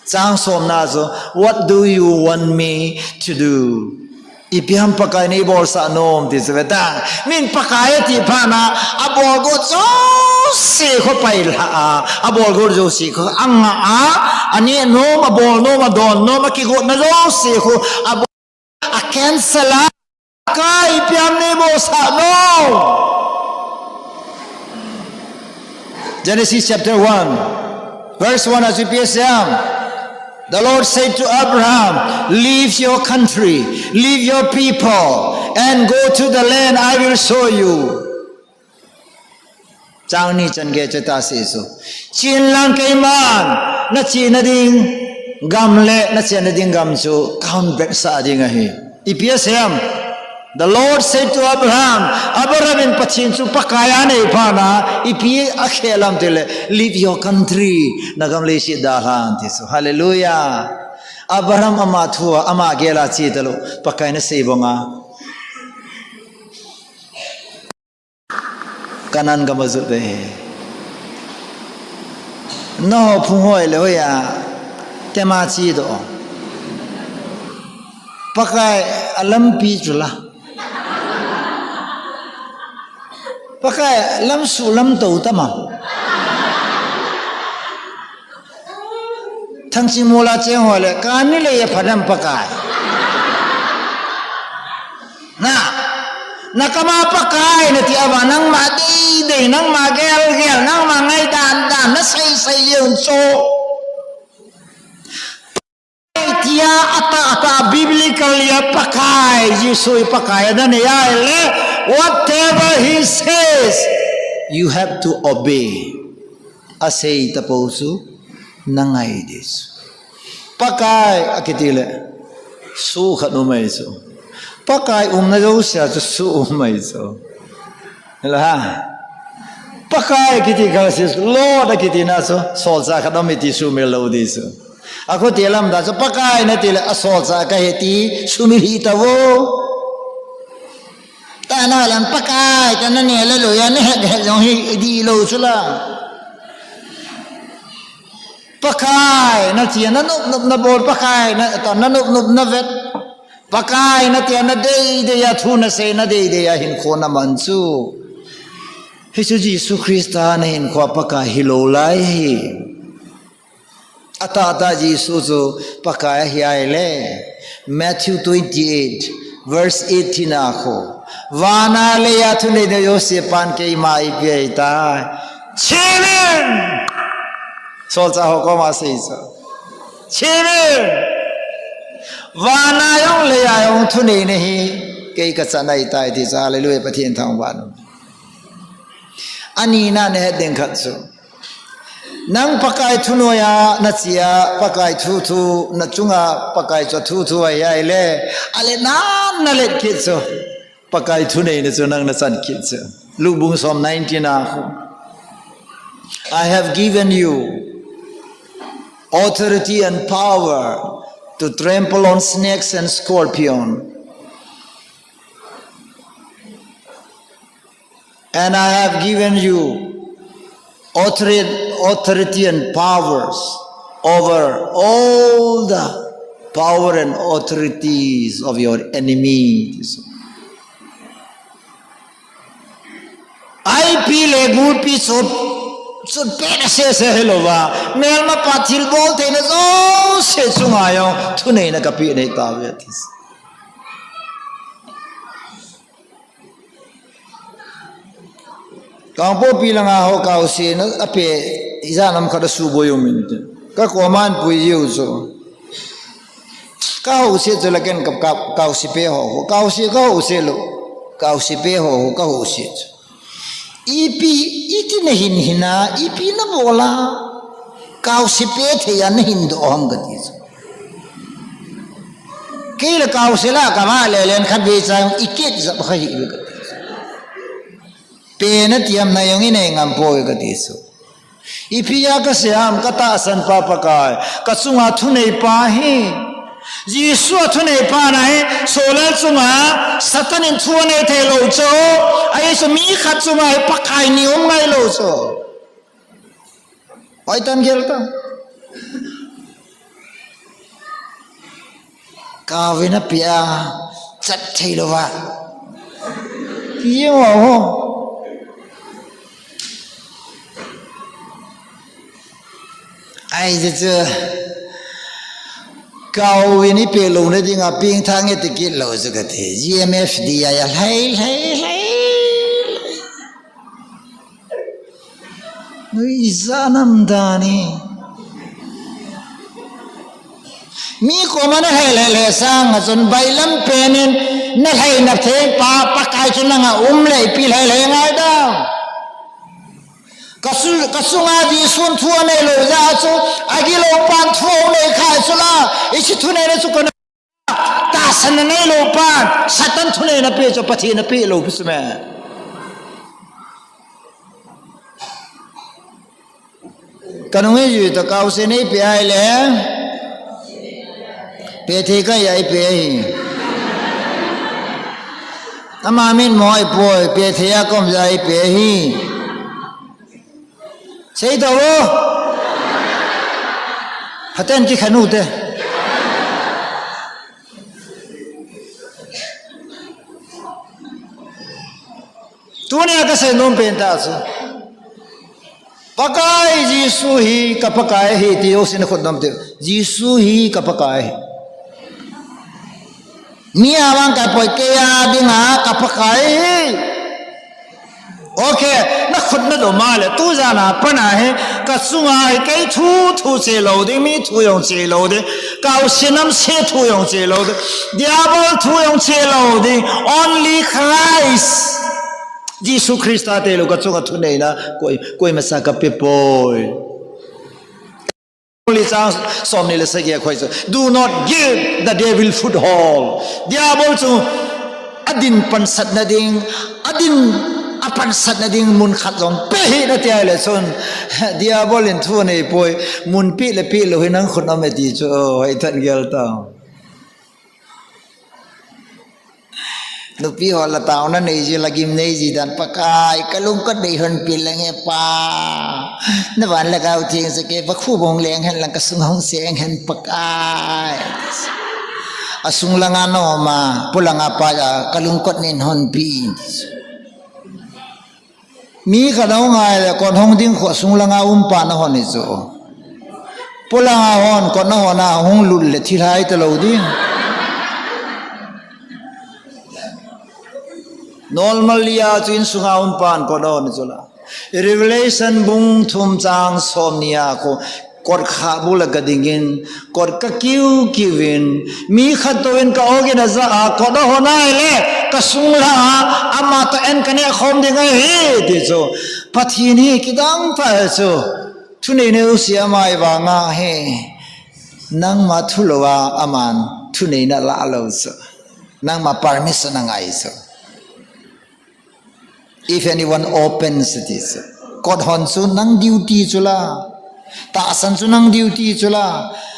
Chang somna chu, what do you want me to do? Ipi ham Pakai nei bolsah nom ti chu ve ta. Min Pakai ati phat na, abol got jouse khu pailha a, abol got jouse khu angah a, aneh nom, abol nom, adon nom, akigotna jouse khu, abol, a cancel a, Pakai ipi ham nei bolsah nom. Genesis chapter one, verse one, as we P S M. The Lord said to Abraham, "Leave your country, leave your people, and go to the land I will show you." Chang ni chan gei chu ta sei chu. Chin lang keiman, na chena ding gam le, na chena ding gam chu, ka hon betsah ding ahi. Ipi asei em? The Lord said to Abraham, Abraham in Pathen chu Pakai a anei phat na, ipi akhel em tile, leave your country, na gam leiset dalha in ti chu. Hallelujah. Abraham ama thu a, ama gel a che talou, Pakai in asei banga. Canaan gam ajot e. Nangho phung hoi le hoi a, tema chedoh. Pakai a lampi chu la. Pakai lam su lam to tama. Thangchimol a cheng ho le, kani le ye phanam Pakai. Na, na kama Pakai nati a va, nangma deidei, nangma gelgel, nangma ngaidan dan, na seisei jeng chu. Kalia Pakai, Jesu hi Pakai ana nei ahile, whatever he says, you have to obey. Asei tapou chu, nangai ding chu. Pakai akiti le, su khat um ahi chu. Pakai umna jousea chu su um ahi chu. Hela ha. Pakai kiti kha chu, Lord akiti na chu, solchah khat um ahi ti sumil lou ding chu. Akhuti lamda chu, Pakai nati le, asolchah kahi ti sumil hih tauvo. Tana lam Pakai, tana ne le lo ya ne het het jong hi idi lou chu la. Pakai, natia nanop nop nabol, Pakai, na, ta nanop nop navet. Pakai, natia nadei dei a thu nasei, nadei dei a hinkho naman chu. Hichu Jesu Christa nahinkho Pakai hilou lai hi. Atahtah Jesu chu Pakai ahi ahile. Matthew twenty-eight, verse eighteen a khu. Vana leiya thuneina jouse pan keima eipeh ahitai. Chevin! Solchah ho koma asei chu. Chevin! Vana jong leiya jong thuneina hi kei kachan ahitai ti chu, hallelujah, Pathen thangvah in. Anina nahet ding khat chu. Nang Pakai thu noiya nachea, Pakai thu thu, nachunga Pakai chu thu thu ahi ahile, ale nan nalet kit chu. Pakai thuneina chu nang nachan kit chu. Luke bung som nineteen a khu. I have given you authority and power to trample on snakes and scorpion. And I have given you authority, authority and powers over all the power and authorities of your enemies. Aipi le gulpi chu, chu pena sese hilouva. Melmapa thilbol theina jouse chunga jong thuneina kapeh nahi tauve ati. Kangpokpi langa ho kahouse na ape, ijat ham khat a suboi um inte. Ka comment pui jiu chu. Kahouse chu la ken ka, ka, kahouse pe ho, kahouse kahouse lou. Kahouse pe ho, kahouse chu. Ipi, iti nahin hina, ipi nabol a. Kahouse pe thei a nahin doh ham kati chu. Kei le kahouse la kavah le len khatvei chang ikit jap kha hih ve kati. Pe nati ham na jong inei ngam poi kati chu. Ipi a kasei ham, katahsan pa Pakai, kachunga thunei pa hi. Jesu a thunei pa na hi, solar chunga Satan in thu anei thei lou chu. Ahi chu mi khat chunga hi Pakai ni um ngai lou chu. Oi, tan gel ta. Kavin a pia, chat thei lou va. Ti jeng ho. Ai, je chu. Kavin ipe louna dinga pengthah nge ti kit lou chu kati. G M F D I a lhai, lhai, lhai. Nui ijat nam dan hi. Mi koma nalhai lhai lhai sanga chun bailam penin nalhai nathei pa, Pakai chu nanga um le ipi lhai lhai ngai dam. Kasu, kasunga Jesun thu anei lou jeh a chu, agilou pan thu anei khai chu la, ichi thuneina chu kona. Tahsanna neilou pan, Satan thuneina pe chu Pathen in apeh lou pi chu me. Kanung ijui ta kahouse nei pe ahile. Pe thei kah a ipe ahi. Ama min mo ahipoi, pe thei a kom ja ipe ahi. Sei tau vo. Phaten kikhen u te. Tunia kasei nom pen tah chu. Pakai Jesu hi ka Pakai ahi ti jousen khut nom te. Jesu hi ka Pakai ahi. Mi a vang ka poi kei a dinga ka Pakai ahi. Okay, na khut na dom a le, tu jan a pat a hi, ka chunga hi kei thu, thu che lou ding, mi thu jong che lou ding, ka u se nam se thu jong che lou ding, Diabol thu jong che lou ding, only Christ. Jesu Christa tilou ka chunga thuneina, koi, koima cha ka pe poi. Li chang som ni le sagi a koi chu, "Do not give the devil foothold." Diabol chu adin pansatna ding, adin a pansatna ding mun khat jong pe hih in ati a le chun, Diabol in thu anei poi, mun pe le pe lou hi nang khut a um e ti chu, oh, hoi tah in gel tao. Nupi ho la taona nei ji, la gim nei ji dan Pakai, ka lungkot nei hon pe leng e Pa. Na van le gau theng sa ke, va khu bong leng hen lang ka sung hong seng hen Pakai. A sung langa na um a, polanga pa ja, ka lungkot nei hon pe. Mi khat a hung ngai le, kon hong ding khu sung langa um pa na hon hi chu. Polanga hon, kon na hon a hung lut le thilhai ta lou ding. Normal lia chu insunga um pan kon na hon hi chu la. Revelation bung thum chang som ni a khu Kot kha bu la ka dingin, kot ka kiu kiuvin, mi khat touvin ka ogin aja a, kot ahon ahile, ka sung la a, ama toh en ka neh khom ding ahi, ti chu. Pathen hi kidang tah ahi chu. Thunei neo si ama i vanga hi. Nangma thu lou a, aman thunei na la lou chu. Nangma permission na ngai chu. If anyone opens it, kot hon chu nang duty chu la. Tahsan chu nang duty chu la.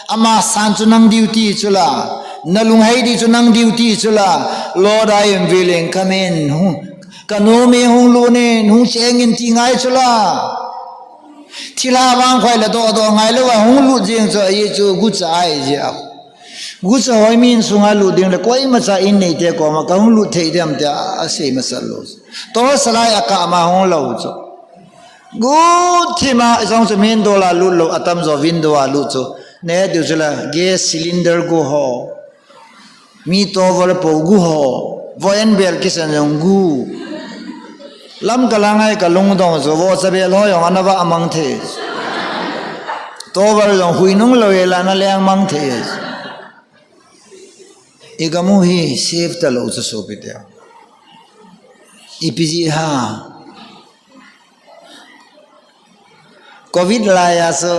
Ama san chu nang duty chu la. Na lunghei di chu nang duty chu la. Lord, I am willing. Come in. Hung, ka nom e, hung lut in, hung cheng in ti ngai chu la. Thilha vangkhoi le doh doh ngai lou a hung lut jeng chu, ahi chu gucha ahi jeh a. Gucha hoi mi insunga lut ding le koima cha in neite koma ka hung lut thei dem tia asei masat lou. Torchlight a kap ma hung lou chu. Guthima jong chu main door a lut lou, atamjo window a lut chu. Neh diu chu la gas cylinder gu ho. Mi towel po gu ho, vo en bel kisan jong gu. Lamkai lang a ka lungdong chu, vo cha bel ho jong ana va mang thei. Towel jong hui nung lou e la na leng mang thei. I gam u hi safe talou chu sopi te. Ipi jeh ham. Covid lai a chu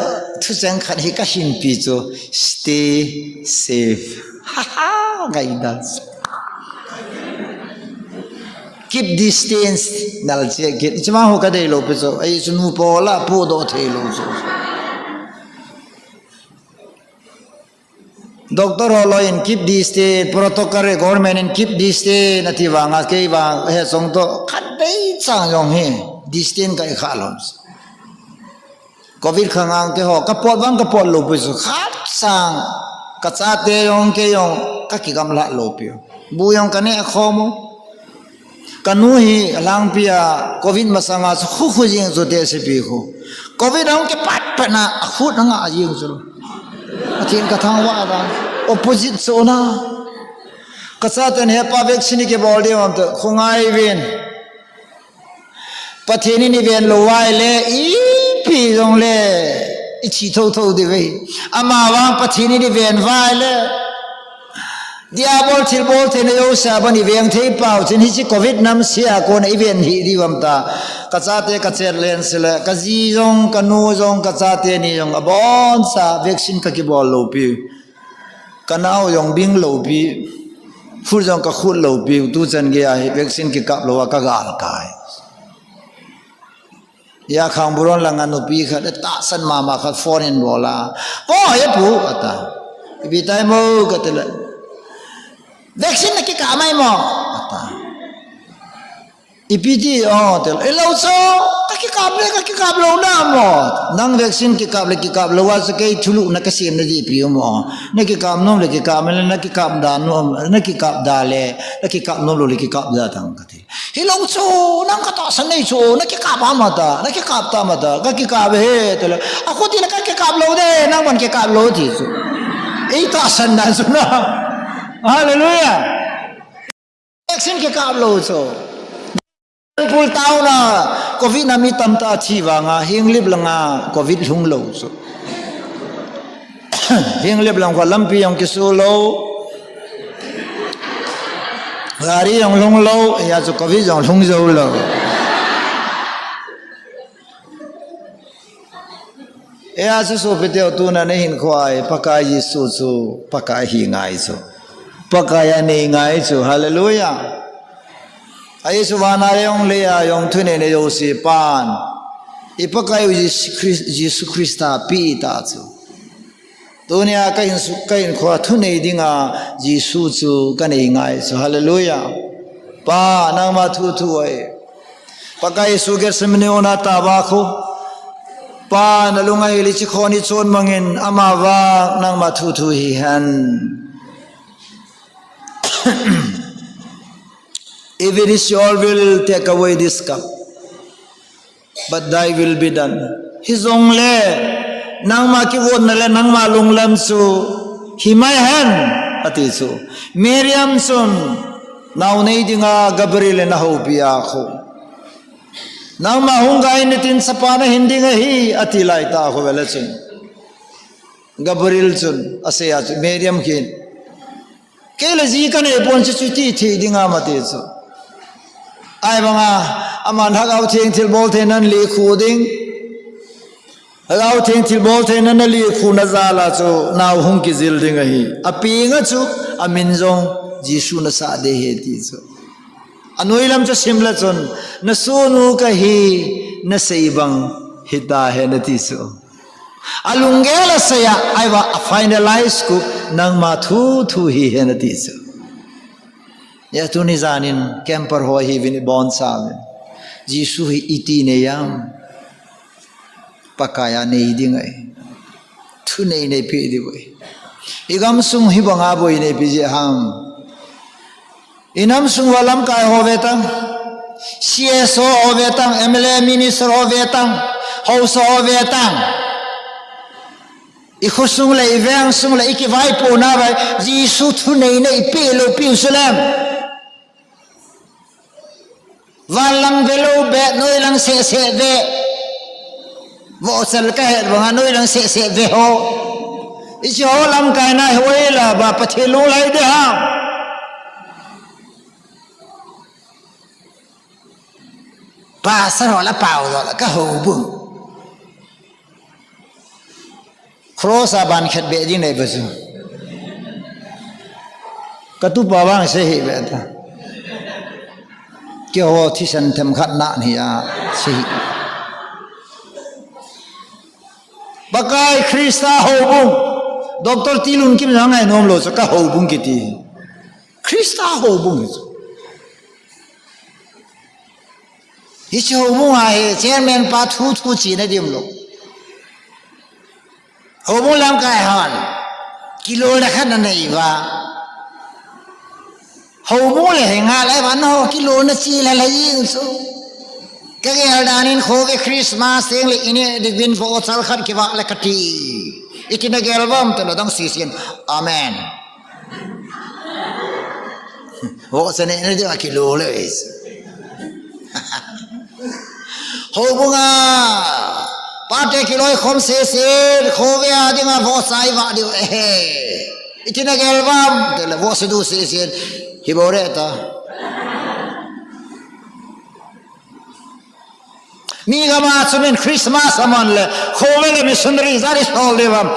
thucheng khat hi ka hinpi chu, stay safe. Ha ha, ngai dal. Keep distance, nal che kit. Chima ho ka dei lou pi chu, ahi chu nu po la pu doh thei lou chu. Doctor ho loi in keep distance, protocol e government in keep distance, ati vang a kei vang he chong toh, khat vei chang jong hi, distance ka i kha lom. Covid khang ang keiho, ka pot vang ka pot lou pi chu, khat chang, ka chate jong, kei jong, ka kigamla lou pi. Bu jong ka neh khom u. Ka nu hi alangpi a, covid masang a chu khu khu jing chu te sipi khu. Covid ahung kipat pat na, a khut na nga jing chu. Pathen ka thangvah dan. Opposite chu na. Ka chaten he pa vaccine kibol diu ham ti, khu ngai uvin. Pathen in i ven lou uva ahile, ipi jong le, i thi tho tho diu ve. Ama vang Pathen in i ven uva ahile. Diabol thilbol theina jouse a bon i veng thei pau, chin hiche covid namse a kona i ven hih diu ham ta. Ka chate ka chet len sile, ka ji jong, ka nu jong, ka chate ni jong, abon sa vaccine ka kibol lou pi. Ka nao jong bing lou pi. Khut jong ka khut lou pi, tu chan gei a hi vaccine kikap lou a ka gal kai. Ia khang buron langa nupi khat, tahsan mama khat phone in bol a. Ko, he pu, ata. Ipi tai mo, ka ti le. Vaccine na kikap mai mo, ata. Ipi ti, oh, ti le. I lou chu, ka kikap le, ka kikap lou na mo. Nang vaccine kikap le, kikap lou a chu kei thulhuh na ka sem na di pi mo. Na kikap nom le, kikap le, na kikap da nom, na kikap da le, na kikap nom lou le, kikap da tang ka ti. Hilou chu, nang ka tahsan nei chu, na kikap ham ata, na kikap tam ata, ka kikap e he, ti le. A khuti le ka kikap lou de, nang man kikap lou ti chu. Ei tahsan na chu na. Hallelujah. Vaccine kikap lou chu. Pul tauna, covid na mi tamtah thi vanga, Henglep langa covid lhung lou chu. Henglep lang kho lampi jong kisu lou. Gari jong lhung lou, hia chu covid jong lhung jou lou. Hia chu sopite ho, tuna nahinkhoa hi Pakai Jesu chu Pakai ahi ngai chu. Pakai anei ngai chu. Hallelujah. Ahi chu vana jong leiya jong thuneina jouse pan i Pakai u Jesu Chris-, Jesu Christa pi ta chu. Tunia kahin su-, kahinkhoa thunei dinga Jesu chu kanei ngai chu. Hallelujah. Pa, nangma thu thu ahi. Pakai Jesu Gethsemane hon atah uva khu, Pa, nalunga hel hiche khon hi chon mangin, amavang nangma thu thu hihen. If it is your will, take away this cup. But thy will be done. Hijongle, nangma kivonna le nangma lunglam chu himai hen, ati chu. Mariam chun, naonei dinga Gabriel in ahoupi a khu, nangma hung gai nitin chapa nahin ding ahi, ati laitah khu vele chun, Gabriel chun asei a chu, Mariam hin, kei le ji kanei pon, chuti thei ding ham ati chu. Ahivanga, aman Lhagao Theng thilbol theina lekhu ding. Lhagao Theng thilbol theina lekhu na jal a chu nao hung kijil ding ahi. Apenga chu, amin jong Jesu nasah ding ahi ti chu. Anoilam chu simle chun, nasohnu kahi, nasei bang hita hen ati chu. Alunggel asei a, ahivang a finalize khu, nangma thu thu hihen ati chu. Hia tuni janin camper ho ahiuvin ibonchauvin, Jesu hi iti nei ham? Pakai anei ding ahi. Thunei neipeh diu ahi. Igamsung hibanga boi neipeh jeh ham? Inam sung uva lamkai ho vetan, C S O ho vetan, M L A minister ho vetan, haosa ho vetan. Ikhosung le iveng sung le ikivaipohna uva Jesu thuneina ipeh lou piu sule, van lang ve lou beh, noi lang seh seh ve. Vohchal kahet banga noi lang seh seh ve ho. Hiche ho lamkaina hi hoilai a Pathen lunglhai ding ham? Pastor ho la pao joh la ka houbung. Cross a ban khat beh ding nei ba chu. Ka tupa vang sei hih ve ta. Keiho thisan themkhat na hi a sei hih. Pakai Christa houbung. Doctor Tilunkim jong ngainom lou chu ka houbung kiti. Christa houbung hi chu. Hiche houbung a hi chairman pa thu thu chena diu lou. Houbung lamkai hon kilolna khat nanei uva. Houbung le hi ngal uva, nangho kilolna chilha lha jing chu. Ka gel dan in khove Christmas teng le ineh ding uvin vohchal khat kivah le kati. Iti nagel uvem ti le dang sesen. Amen. Vohcha neh na dinga kilol le. Houbung a pate kiloikhom sesen, khove a dinga vohcha ivah diu ahi. Iti nagel uvem ti le vohcha du sesen. Hi bou re ta. Mi gam a chu min Christmas aman le, khove le missionary ijat isol diu ham?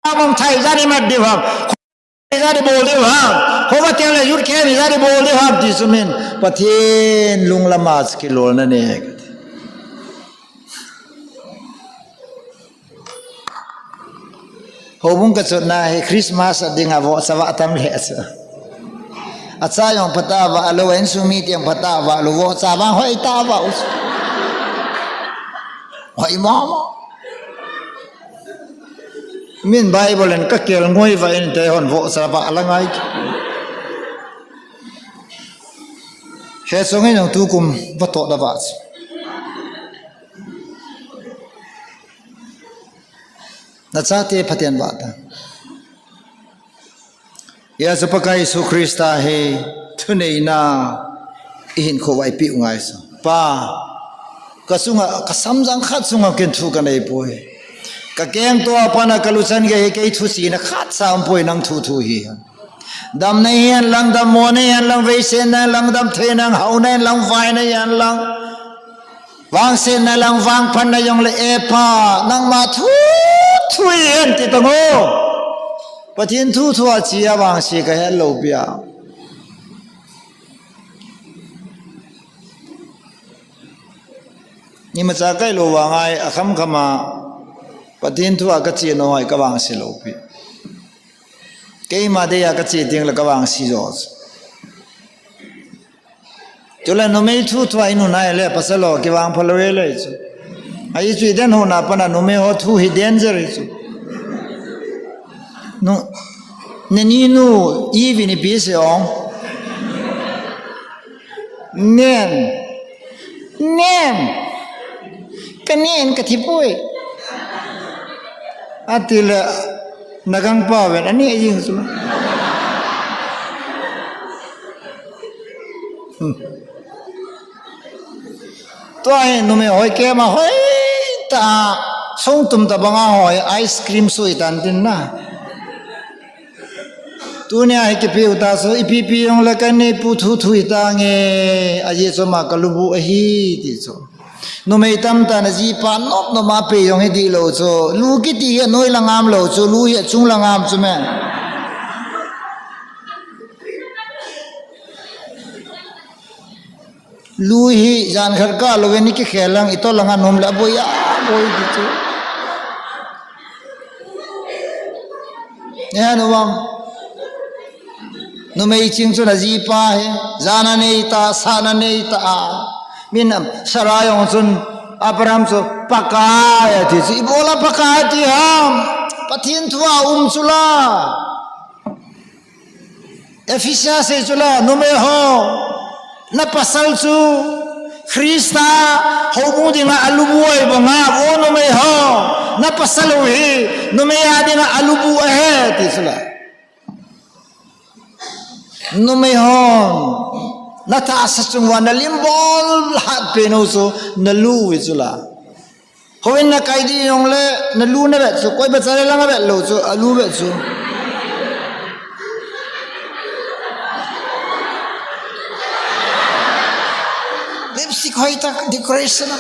Khova mong thai ijat imat diu ham? Khova ijat ibol diu ham? Khova teng le youth camp ijat ibol diu ham ti chu min Pathen lunglam a chu kilolna nei. Houbung kachotna hi Christmas a dinga vohcha vah tam lheh chu. Acha jong phatah a vah lou, insung mite jong phatah a vah lou, vohcha vang hoitah a vah u chu. Hoi mama. Min Bible in ka kelngoi vah in te hon vohcha vah la ngai. Hiche ngai jong tukum vatoh da vah chu. Nachate phaten vah tan. Hia chu Pakai Jesu Christa hi thuneina ihinkho uva ipeh u ngai chu. Pa, ka chunga, ka samjang khat chunga ken thu ka nei poi. Ka keng tua pana ka luchan gei hi kei thu sina khat sa um poi nang thu thu hi. Damna hihen lang, dammo na hihen lang, veisetna lang, damtheina, hauna hihen lang, vaina hihen lang, vangsetna lang, vangphatna jong le, e Pa, nangma thu, thu hihen ti tang o. Pathen thu thu a chi a vangse ka het lou pia. Imacha kai lou vang ai, a kham kham a, Pathen thu a ka chi no ai ka vangse lou pi. Keima dei a ka chi ting le ka vangse jo. Chule numei thu thu a i nu nai le pasal ho kivang pha lou e le chu. Ahi chu i den ho na pana numei ho thu hi danger hi chu. Nu, ne ni nu i vi ni pi se ong. Nen. Nen. Ka nen ka thi poi. Ati le na gang pa ven ani a jing chu. Hmm. Tua hi numei hoi kema hoi ta, song tum ta banga hoi ice cream sui tan tin na. Tunia hi kipiu ta so ipi pi jong le ka neipu thu thu hi ta nge, aji choma ka lubu ahi ti chu. Numei tam ta na jipa nop nop ma pe jong hi di lou chu. Lu kiti hi noi la ngam lou chu, lu hi chung la ngam chu me. Lui hi jan khat ka lo ve ni ki khel lang i to langa nom le a boi a boi ti chu. Nge nu vang. Numei ching chu na jipa hi, jana nei ta, sana nei ta a. Min Sarai jong chun Abraham chu Pakai ati chu, ibola Pakai ati ham. Pathen thu a um chu la. Ephesia sei chu la, numei ho, na pasal chu Christa houbung dinga alubu ahi banga, o numei ho, na pasal u hi numei a dinga alubu ahi, ti chu la. Numei ho, na tahsa chung uva na lim bol hat pen u chu na lu u hi chu la. Houin na kai di jong le, na lu na vet chu, koi bachale lang a vet lou chu, a lu vet chu. Lipstick hoi tak, decoration a.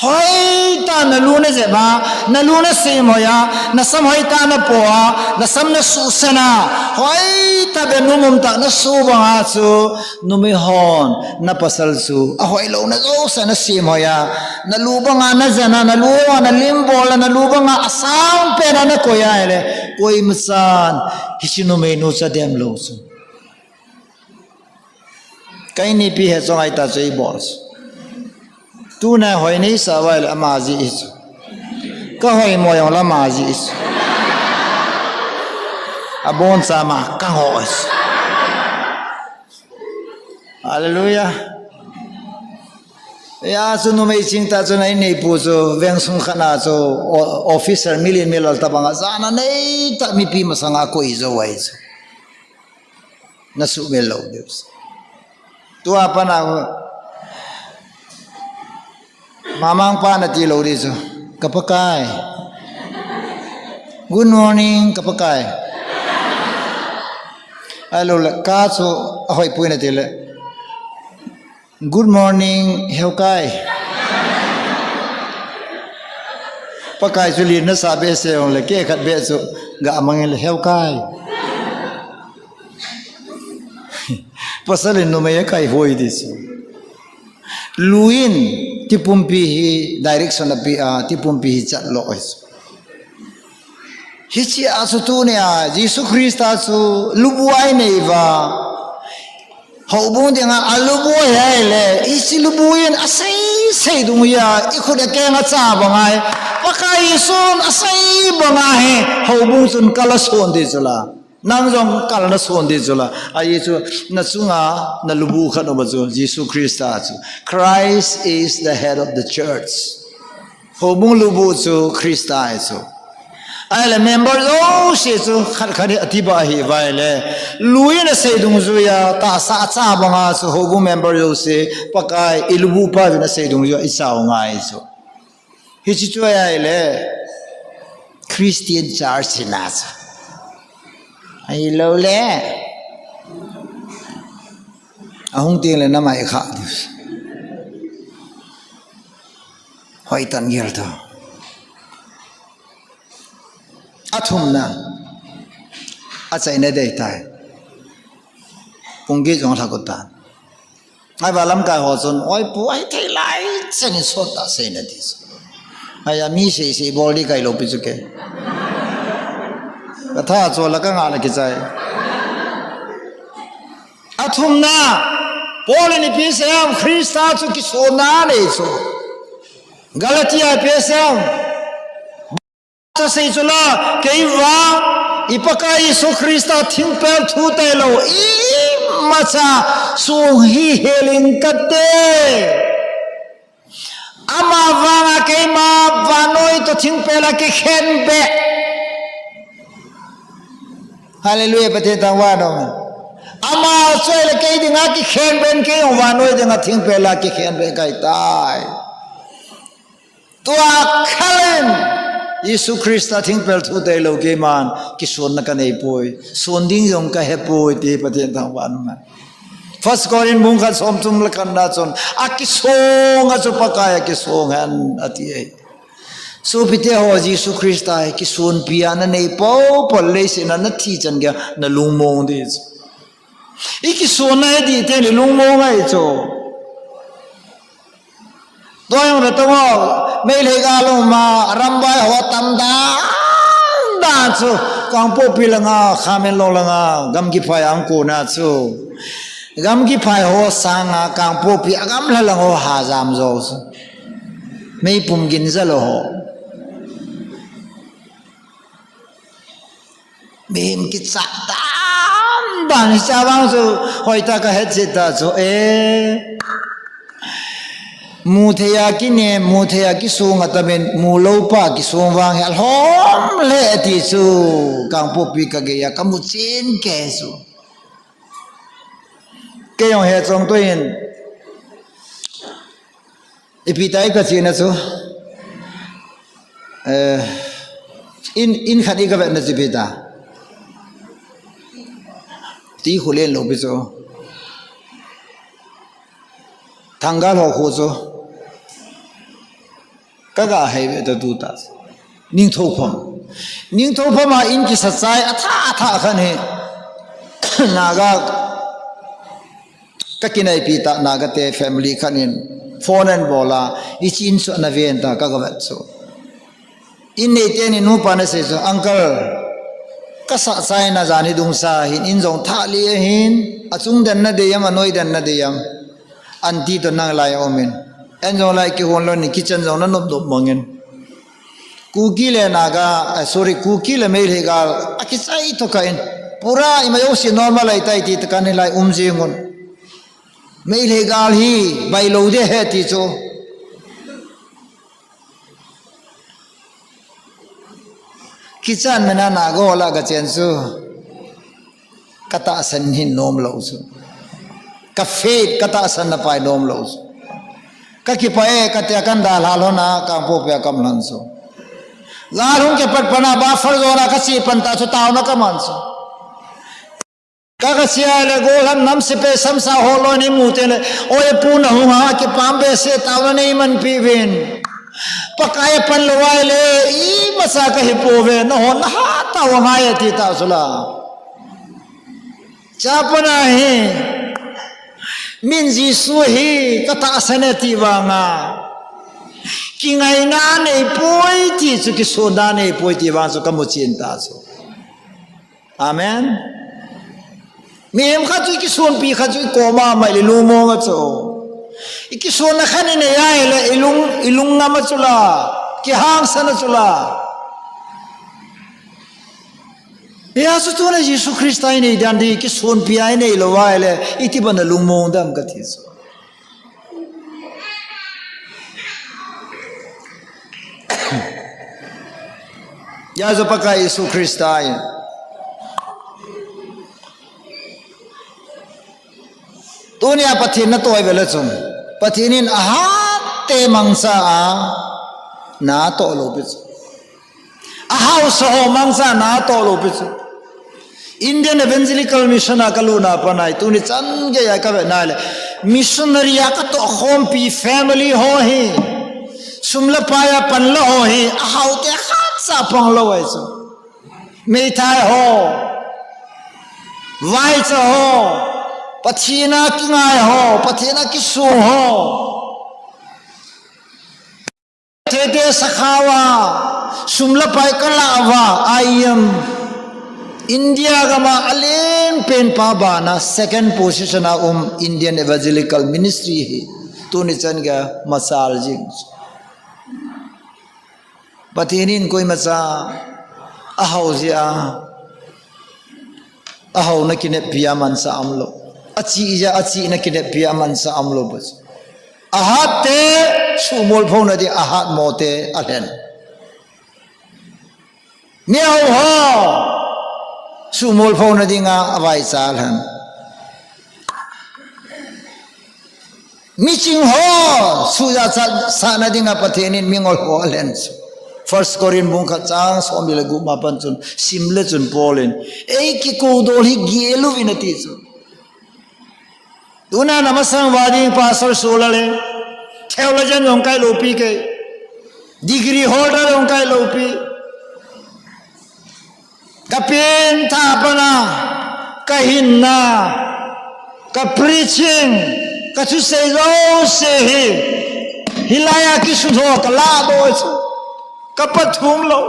Hoitah na lu na jep a, na lu na sem hoi a, na sam hoitah na po a, na sam na suhsen a, hoitah be numum tah na su banga chu, numei hon na pasal chu ahoi lou na jouse na sem hoi a, na lu banga na jen a, na lu banga na lim bol a, na lu banga asang pen a na koi a ahile, koima chan hiche numei nu chu adem lou chu. Ka in ipi he chong ai ta chu i bol chu. Tuna hoi nei sa vai le ama ji i chu. Ka hoi mo jong le ama ji i chu. Abon cha ma ka ho i chu. Hallelujah. Ya chu numei ching ta chu na in neipu chu veng sung khat na chu o-, officer milin milal tabang a jana nei ta mipi masanga koi jo vai chu. Na suhmil lou diu. Tua pana mamang pa na ti lou di chu. Ka Pakai. Good morning, ka Pakai. Ahilou le, ka chu ahoi pui na ti le. Good morning, Heukai. Pakai chu lin nasa behseh jong le, kei khat beh chu ga mang le, Heukai. Pasal in numei akai hoi di chu. Lu in tipumpi hi direction api a, tipumpi hi chat lo ai chu. Hiche a chu tunia Jesu Christa chu lubu a inei uva. Houbung dinga alubu ahi le, hiche lubu in asei sei dung hi a, i khut a keng a cha bang ahi. Pakai Jesun asei bang ahi, houbung chun kal a son di chu la. Nang jong kal na son di chu la. Ahi chu, na chunga na lubu khat um a chu, Jesu Christa chu. Christ is the head of the church. Houbung lubu chu Christa ahi chu. Ahile member jouse chu khat khat hi ati ba hi vai le. Lui na sei dungjuia, tahsa cha banga chu houbung member jouse, Pakai i lubu pa vin a sei dungjuia i chau ngai chu. Hiche chu ahile Christian church hi na chu. Ahilou le. Ahung teng le na mai kha. Hoi tan gel to. Athumna. Achaina dei tai. Pung get jong lha ko ta. Ngai ba lamkai ho chun, oi pu, ahi thei lai, chen in sot ta sei na ti chu. Ahi a mi sei sei bol di kai lou pi chu ke. Ka tha chu la ka nga la kichai. Athumna, Paul in ipi asei em, Christa chu kisonna nei chu. Galatia ipi asei em. Asei chu la, kei vang, i Pakai Jesu Christa thingpel thu tailou, imacha song hi heling kate. Ama vanga keima vannoi toh thingpel a kikhen be. Hallelujah, Pathen thangvah in. Ama chu ahile kei dinga kikhen be, kei jong vannoi dinga thingpel a kikhen be kahi tai. Tua khel in, Jesu Christa thingpel thu tailou keiman, kisonna ka nei poi, son ding jong ka he poi ti Pathen thangvah in. First Corinth bung khat som thum le khat na chun, a kisong a chu Pakai a kisong hen ati ahi. Sopite ho, Jesu Christa hi kisonpi a na nei pou pou leiset a na thi chan geiya na lungmong di chu. I kisonna he di teng le lungmong ahi chu. Tua jong na tong o, Meitei gal um a, Arambai ho tam dan dan chu, Kangpokpi langa, Khamenlong langa, gamgi phai a hung kon a chu. Gamgi phai ho sanga, Kangpokpi a gamla lang ho ha jam jo chu. Meipum gin ja lou ho. Mihem kicha dan dan, hiche vang chu hoitah a ka hetchet ta chu, e. Mu thei a kinem, mu thei a kisong atam in, mu lou pa kisong vang hi alhom le ti chu, Kangpokpi ka geiya ka mu chen kei chu. Kei jong he chong tu in, ipi ta i ka chena chu. Eh, in, in khat i ka vetna chu ipi ta. Ti khu len lou pi chu. Thanggal ho khu chu. Ka ga hei ve ta tu ta. Ningthoupham. Ningthoupham a in kisa chai a tha, a tha khan hi. Naga ka kinaipi ta, Naga te family khat in phone an bol a, i chin chu na ven ta ka ga vet chu. In nei te ni nupa na sei chu, uncle, ka sa chai na jani dung sa hin, in jong tha li a hin, a chung den na de yam, a noi den na de yam. Aunty to nang lai a um in. An jong lai kihon lou ni kitchen jong na nop nop mong in. Kuki le Naga, eh, sorry, Kuki le Meitei gal, a kichai to ka in. Pura ima jouse normal lai tai ti ta kan lai um jing un. Meitei gal hi, bai lou de he ti chu. Kichan mena Naga ho la ka chen chu. Ka tahsan hin nom lou chu. Ka faith, ka tahsan na pai nom lou chu. Ka kipah e, ka tia kan dalha lhon a, Kangpokpi a kam lhon chu. Gal hung kipat pan a, buffer zone a ka che pan ta chu taona ka man chu. Ka, ka sia le gollhang nam sepai samsa ho loi ni mu te le, oi pu na hung ha, kipah behseh taona nei man pi vin. Pakai pan lou vai le, imacha ka hi pouve, na ho na ha tau ngai ti ta chu la. Chapang a hi, min Jesu hi ka tahsan e ti vang a. Kingaina nei poi ti chu, kisonna nei poi ti vang chu ka mu chen ta chu. Amen. Mihem khat chu i kisonpi khat chu i koma mai le lungmong a chu. I kisonna khat i nei a le i lung, i lungngam a chu la. Kihangsan a chu la. Hijeh chun tuna Jesu Christa inei dan ding kisonpi a inei lou ahile, iti bana lungmong dem kati chu. Hijeh chun Pakai Jesu Christa in Tunia Pathen natoh vele chun, Pathen in ahat te mangcha a natoh lou pi chu. Ahaosa ho mangcha a natoh lou pi chu. Indian Evangelical Mission a kalutna apat a, tuni chan geiya kavet na le, missionary a katoh khompi family ho hi sum le pai a panla ho hi, ahao te khatcha pang lou ahi chu. Meithai ho, vaicha ho, Pathen a kingai ho, Pathen a kisong ho. Thete sakhao a, sum le pai kalah uva, I M. India gam a alen pen pa bana second position a um Indian Evangelical Ministry hi. Tuni chan geiya machal jing. Pathen in koimacha ahao jeh a, ahaona kineppi a manchah aum lou. Achih jeh a, achihna kineppi a manchah aum lou. Ahat te, suhmolphona ding, ahat mo te alhen. Mihao ho, suhmolphona dinga avaicha alhen. Miching ho, suhjachat sahna dinga Pathen in mingol ho alhen chu. First Corinth bung khat chang somni le gup ma pan chun, sim le chun Paul in, ei kikoudol hi gel uvin ati chu. Tuna namasang uva ding Pastor Solal e, theologian jong kahi lou pi kei, degree holder jong kahi lou pi. Kapengthah a pat a, kahinna, ka preaching, kathusei jouse hi, hilai a kisun ho kaladoh chu, kapathum lou.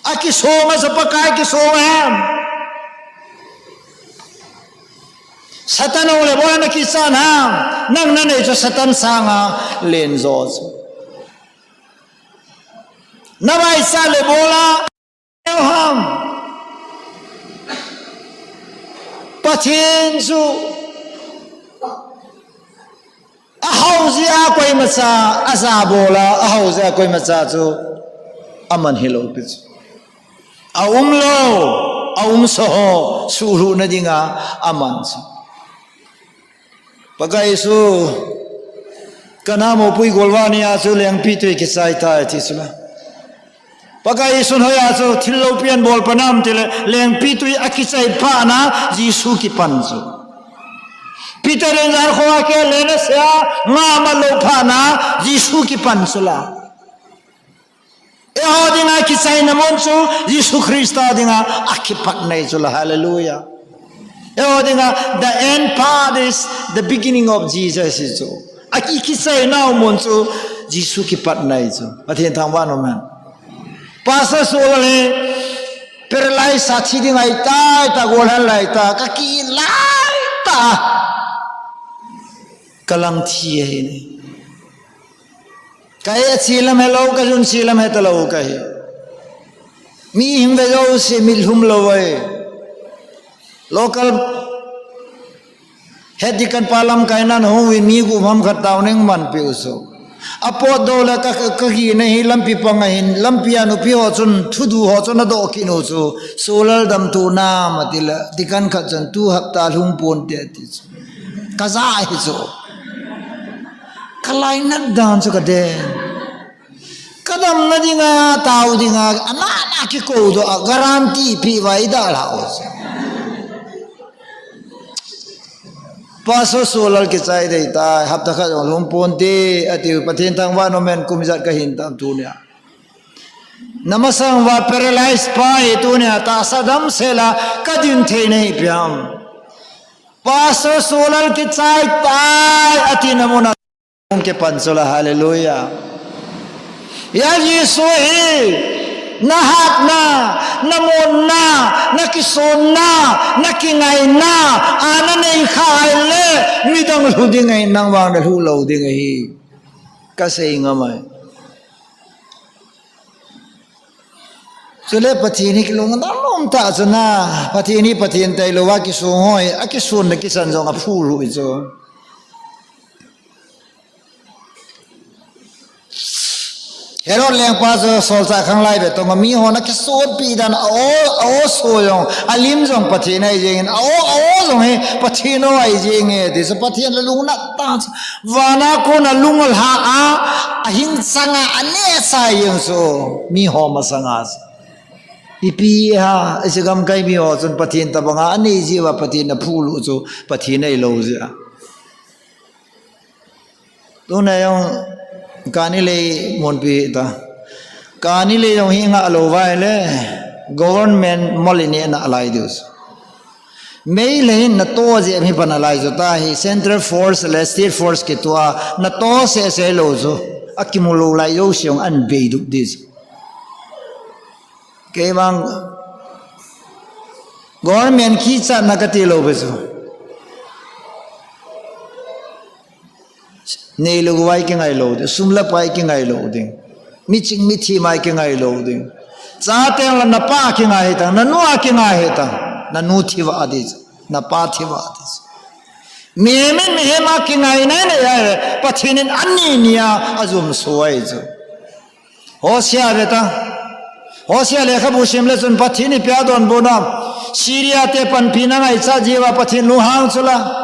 Akisong a chu Pakai kisong ahi. Satan hung le bol a nakichat ham, nang nanei chu Satan sanga lenjo chu. Navaicha le bol a, ham. Pathen chu ahao jeh a koimacha ajabol a, ahao jeh a koimacha chu aman hilou pi chu. Aum lou, aumsa ho suhlhuhna dinga aman chu. Pakai Jesu, Kana mopui golvah nia chu lengpitwi kichai tai ati chu la. Pakai Jesun hoiya chu thil loupi abol pan ham tile, lengpitwi akichai phat na Jesu kipan chu. Peter in jan kho a kile na sea, nga amat lou phat na Jesu kipan chu la. Eiho dinga kichaina mun chu Jesu Christa dinga akipatna ahi chu la, hallelujah. Eiho dinga the end part is the beginning of Jesus ahi chu. Aki kichaina mun chu Jesu kipatna ahi chu. Pathen thangvah in um hen. Pastor Solal hi paralyze a thi ding ahitai tia golhang lai ta, kakilai ta. Kalang thi ahi ne. Kahe che lam helou, kajun che lam hetalou kahi. Mi hung ve jouse mitlhi lou ahi. Local head deacon pa lamkai nan hung uvin mi gup ham khat taoning manpeh u chu. Apotdoh le ka, kagihna hi lampi pang ahin, lampi a nupi ho chun, thudu ho chun adoh kit u chu. Solal damtou nam atile, deacon khat chun tu hapta lhung ponte ati chu. Kaja ahi chu. Kalainat dan chu kaden. Kadamna dinga, tao dinga, ana ana kikoudoh a, guarantee peh uva idalhah u chu. Pastor Solal kichai dei tai, hapta khat jong lhung ponte, ati u, Pathen thangvah in um hen, kum ijat kahin tam tunia. Namasang uva paralyze pa hi tunia, tahsa damsel a, kadin thei nahi pi ham. Pastor Solal kichai tai, ati na mun a. Hung kipan chu la, hallelujah. Hia Jesu hi, nahatna, namonna, nakisonna, nakingaina, a nanei kha ahile, midang lhu ding ahi, nang vang nalhu lou ding ahi. Kasei ngam ahi. Chule Pathen hi kilungdam lom tah chu na, Pathen hi Pathen tailou a kisong ho hi, akisun na kisan jong aphu lhu hi chu. Herod lengpa chu solchah khanglai ve tong a, mihon akisonpi dan, a-o, a-o so jong, alim jong Pathen ahi jengin, a-o, a-o jong hi Pathen o ahi jenge, ti chu Pathen la lungnat tah chu. Vana kona lung alha a, ahing changa anehsa jeng chu, miho masanga chu. Ipi ham, hiche gamkai miho chun Pathen tobanga anei jeh uva Pathen aphu lhu chu, Pathen ahilou jeh a. Tuna jong kani lei munpi ta. Kani lei jong hi ngah lou uva ahile, government mol in neh nalai diu chu. Mei lei hin NATO jep hi pan alai chu ta hi, Central Force le State Force kitoh a NATO seh seh lou chu. Akimu lou lai jouse jong ahin beidup ding chu. Keivang government kichatna kati lou ve chu. Neilou uva ikingai lou ding, sum le pai kingai lou ding. Miching mithem a ikingai lou ding. Chateng le napa kingai hitan, nanu a kingai hitan, nanu thi vah ding chu, napa thi vah ding chu. Mihem in mihem a kingai nai nai a, Pathen in ani ni a ajumso ahi chu. Hosea ve ta. Hosea lekhabu sim le chun Pathen in ipi adonbut ham. Syria te panpina ngaichat jeh uva Pathen lunghang chu la.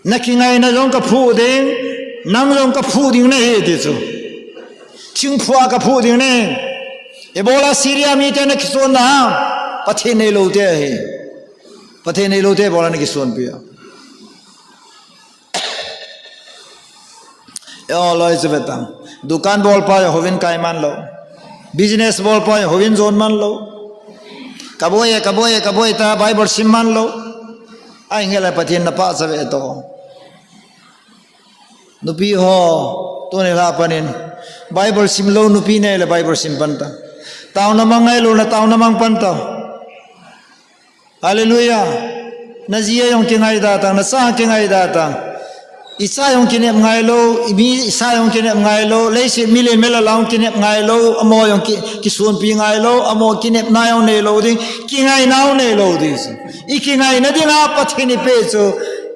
Na kingaina jong kaphuh ding, nang jong kaphuh ding nahi ti chu. Thingphung a kaphuh ding nahi. Ibola Syria mite nakison na ham. Pathen neilou te ahi. Pathen neilou te ibola nakisonpi a. Eo loi chu ve tang. Dukan bolpa jong houvin kai man lou. Business bolpa jong houvin jon man lou. Kaboi e, kaboi e, kaboi ta Bible sim man lou. Ahinge le Pathen na pachat ve to. Nupi ho, tuni lha panin. Bible sim lou nupi nei le Bible sim pan ta. Taona mang ngai lou na taona mang pan ta. Hallelujah. Na ji a jong kingai da tang, na cha kingai da tang. I cha jong kinep ngai lou, i mi, i cha jong kinep ngai lou, leiset milen milal a jong kinep ngai lou, amaho jong ki, kisonpi ngai lou, amaho kinepna jong neilou ding, kingaina jong neilou ding. I kingaina dinga Pathen in eipeh chu,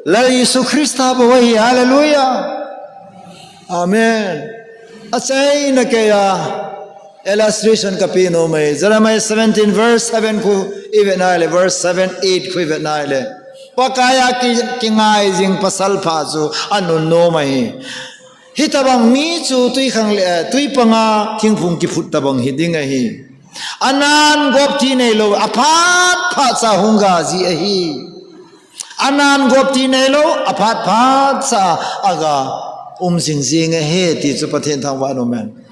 Lal Jesu Christa bou ahi, hallelujah. Amen. Achaina keiya, illustration kapeh nom e. Jeremiah seventeen verse seven khu i vet nai le, verse seven, eight khu i vet nai le. Pakai a ki, kingai jing pasal pha chu anunnom ahi. Hitobang mi chu twikhanglen, eh, twi panga thingphung kiphut tobang hiding ahi. Anan gop ti neilou, aphat phat cha hung ga ji ahi. Anan gop ti neilou, aphat phat cha aga um jing jing ahi ti chu Pathen thangvah in um hen.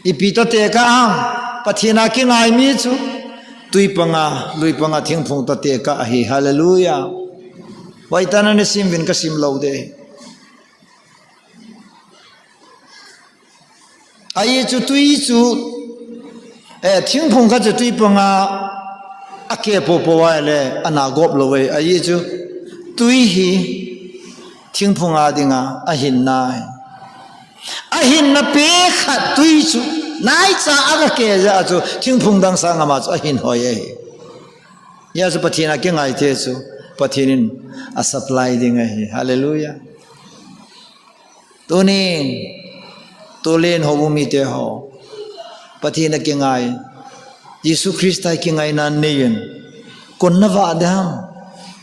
Ipi toh tekah ham, Pathen a kingai mi chu, twi panga, lui panga thingphung toh tekah ahi, hallelujah. Hoitah in ana sim uvin kasim lou ding. Ajeh chu twi chu, eh, thingphung khat chu twi panga akeh popo ahile, ana gop lou e. Ajeh chu twi hi thingphung a dinga ahinna ahi. Ahinna peh khat twi chu, naicha aga keh jeh a chu, thingphung dang sang ama chu ahin hoi ahi. Hijeh a chu Pathen a kingai te chu, Pathen in asupply ding ahi. Hallelujah. Tunin, tulen houbung mite ho, Pathen a kingai, Jesu Christa a kingaina nei in, koiin navah ding ham,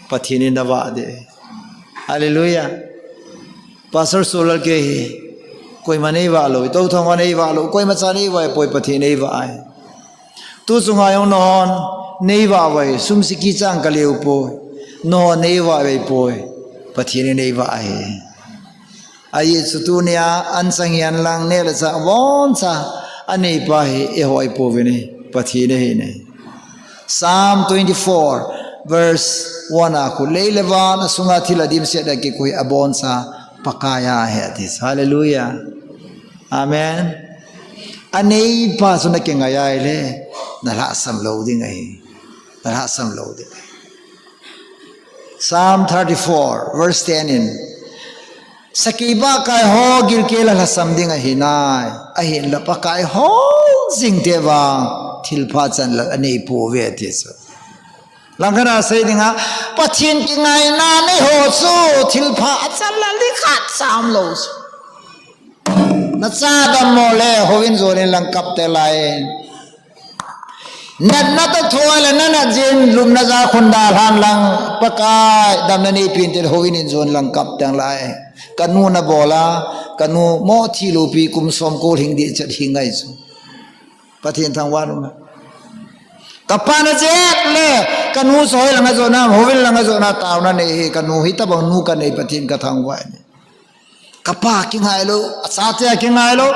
Pathen in navah ding. Hallelujah. Pastor Solal kei hi, koima neivah lou, Touthang hon neivah lou, koima cha neivah poi, Pathen in eivah ahi. Tu chunga jong nanghon neivah uve, sum siki chang kaleo poi, nanghon neivah uve poi, Pathen in eivah ahi. Ajeh chu tunia anchang hihen lang neh le chah aboncha aneipa hi eiho ahi pouvin ahi, Pathen ahi ne. Psalm twenty-four verse one a khu, lei le van asunga thil adimset a kikoi aboncha Pakai a ahi ati. Hallelujah. Amen. Aneipa chu nakingai ahile, nalhahsam lou ding ahi. Nalhahsam lou ding. Psalm thirty-four, verse ten in, sakei bahkai ho gilkel a lhasam ding ahi nai, ahinla Pakai hol jing te vang, thilpha chanlal anei pouve ti chu. Langkhat a sei dinga, Pathen kingaina nei ho chu thilpha achanlal ding khat cha umlou chu. Nacha dammo le houin jonin lang kap teng lai. Natna toh thoi le nanat jin lupna ja khun dalhan lang, Pakai damna neipen tin houin in jon lang kap teng lai. Kanu nabol a, kanu mo thi loupi kum som ko lhing ding chet hi ngai chu. Pathen thangvah in um e. Kapa najet le, kanu chu hoilang a jona, houin lang a jona taona nei hi, kanu hitobang nu kanei Pathen kathangvah e. Kapa kingai lou, achate a kingai lou,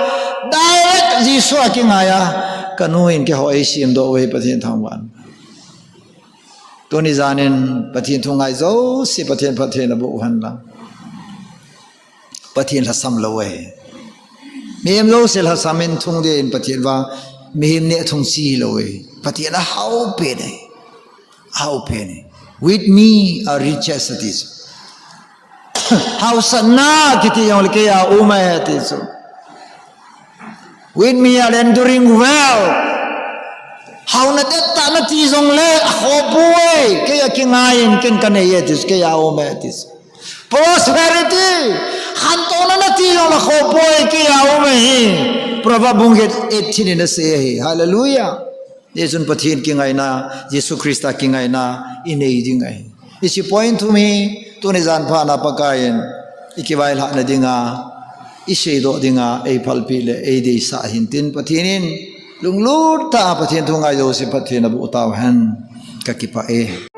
direct Jesu a kingai a, kanu in keiho eisemdoh uve Pathen thangvah in. Tuni janin Pathen thu ngai jouse Pathen phatthei naboh uhen lang. Pathen lhasam lou ahi. Mihem jouse lhasam in thung ding in Pathen vang, mihem neh thung chi hilou ahi. Pathen ahao pen ahi. Ahao pen ahi. With me are riches, that is. Haosatna kiti jongle keiya um ahi ti chu. With me are enduring well. Haona dettah nati jongle akhoh poi, keiya kingai in ken kanei e ti chu, keiya um e ti chu. Prosperity, khantouna nati jongle akhoh poi, keiya um ahi. Proverb bung get eighteen in asei ahi. Hallelujah. Hichun Pathen kingaina, Jesu Christa kingaina inei ding ahi. Hiche point thum hi tuni jan phat na Pakai in ikivailhahna dinga, iseidoh dinga eiphalpeh le eideisah ahin tin, Pathen in lunglut tah a Pathen thu ngai jouse phatthei naboh tauhen. Kakipah e.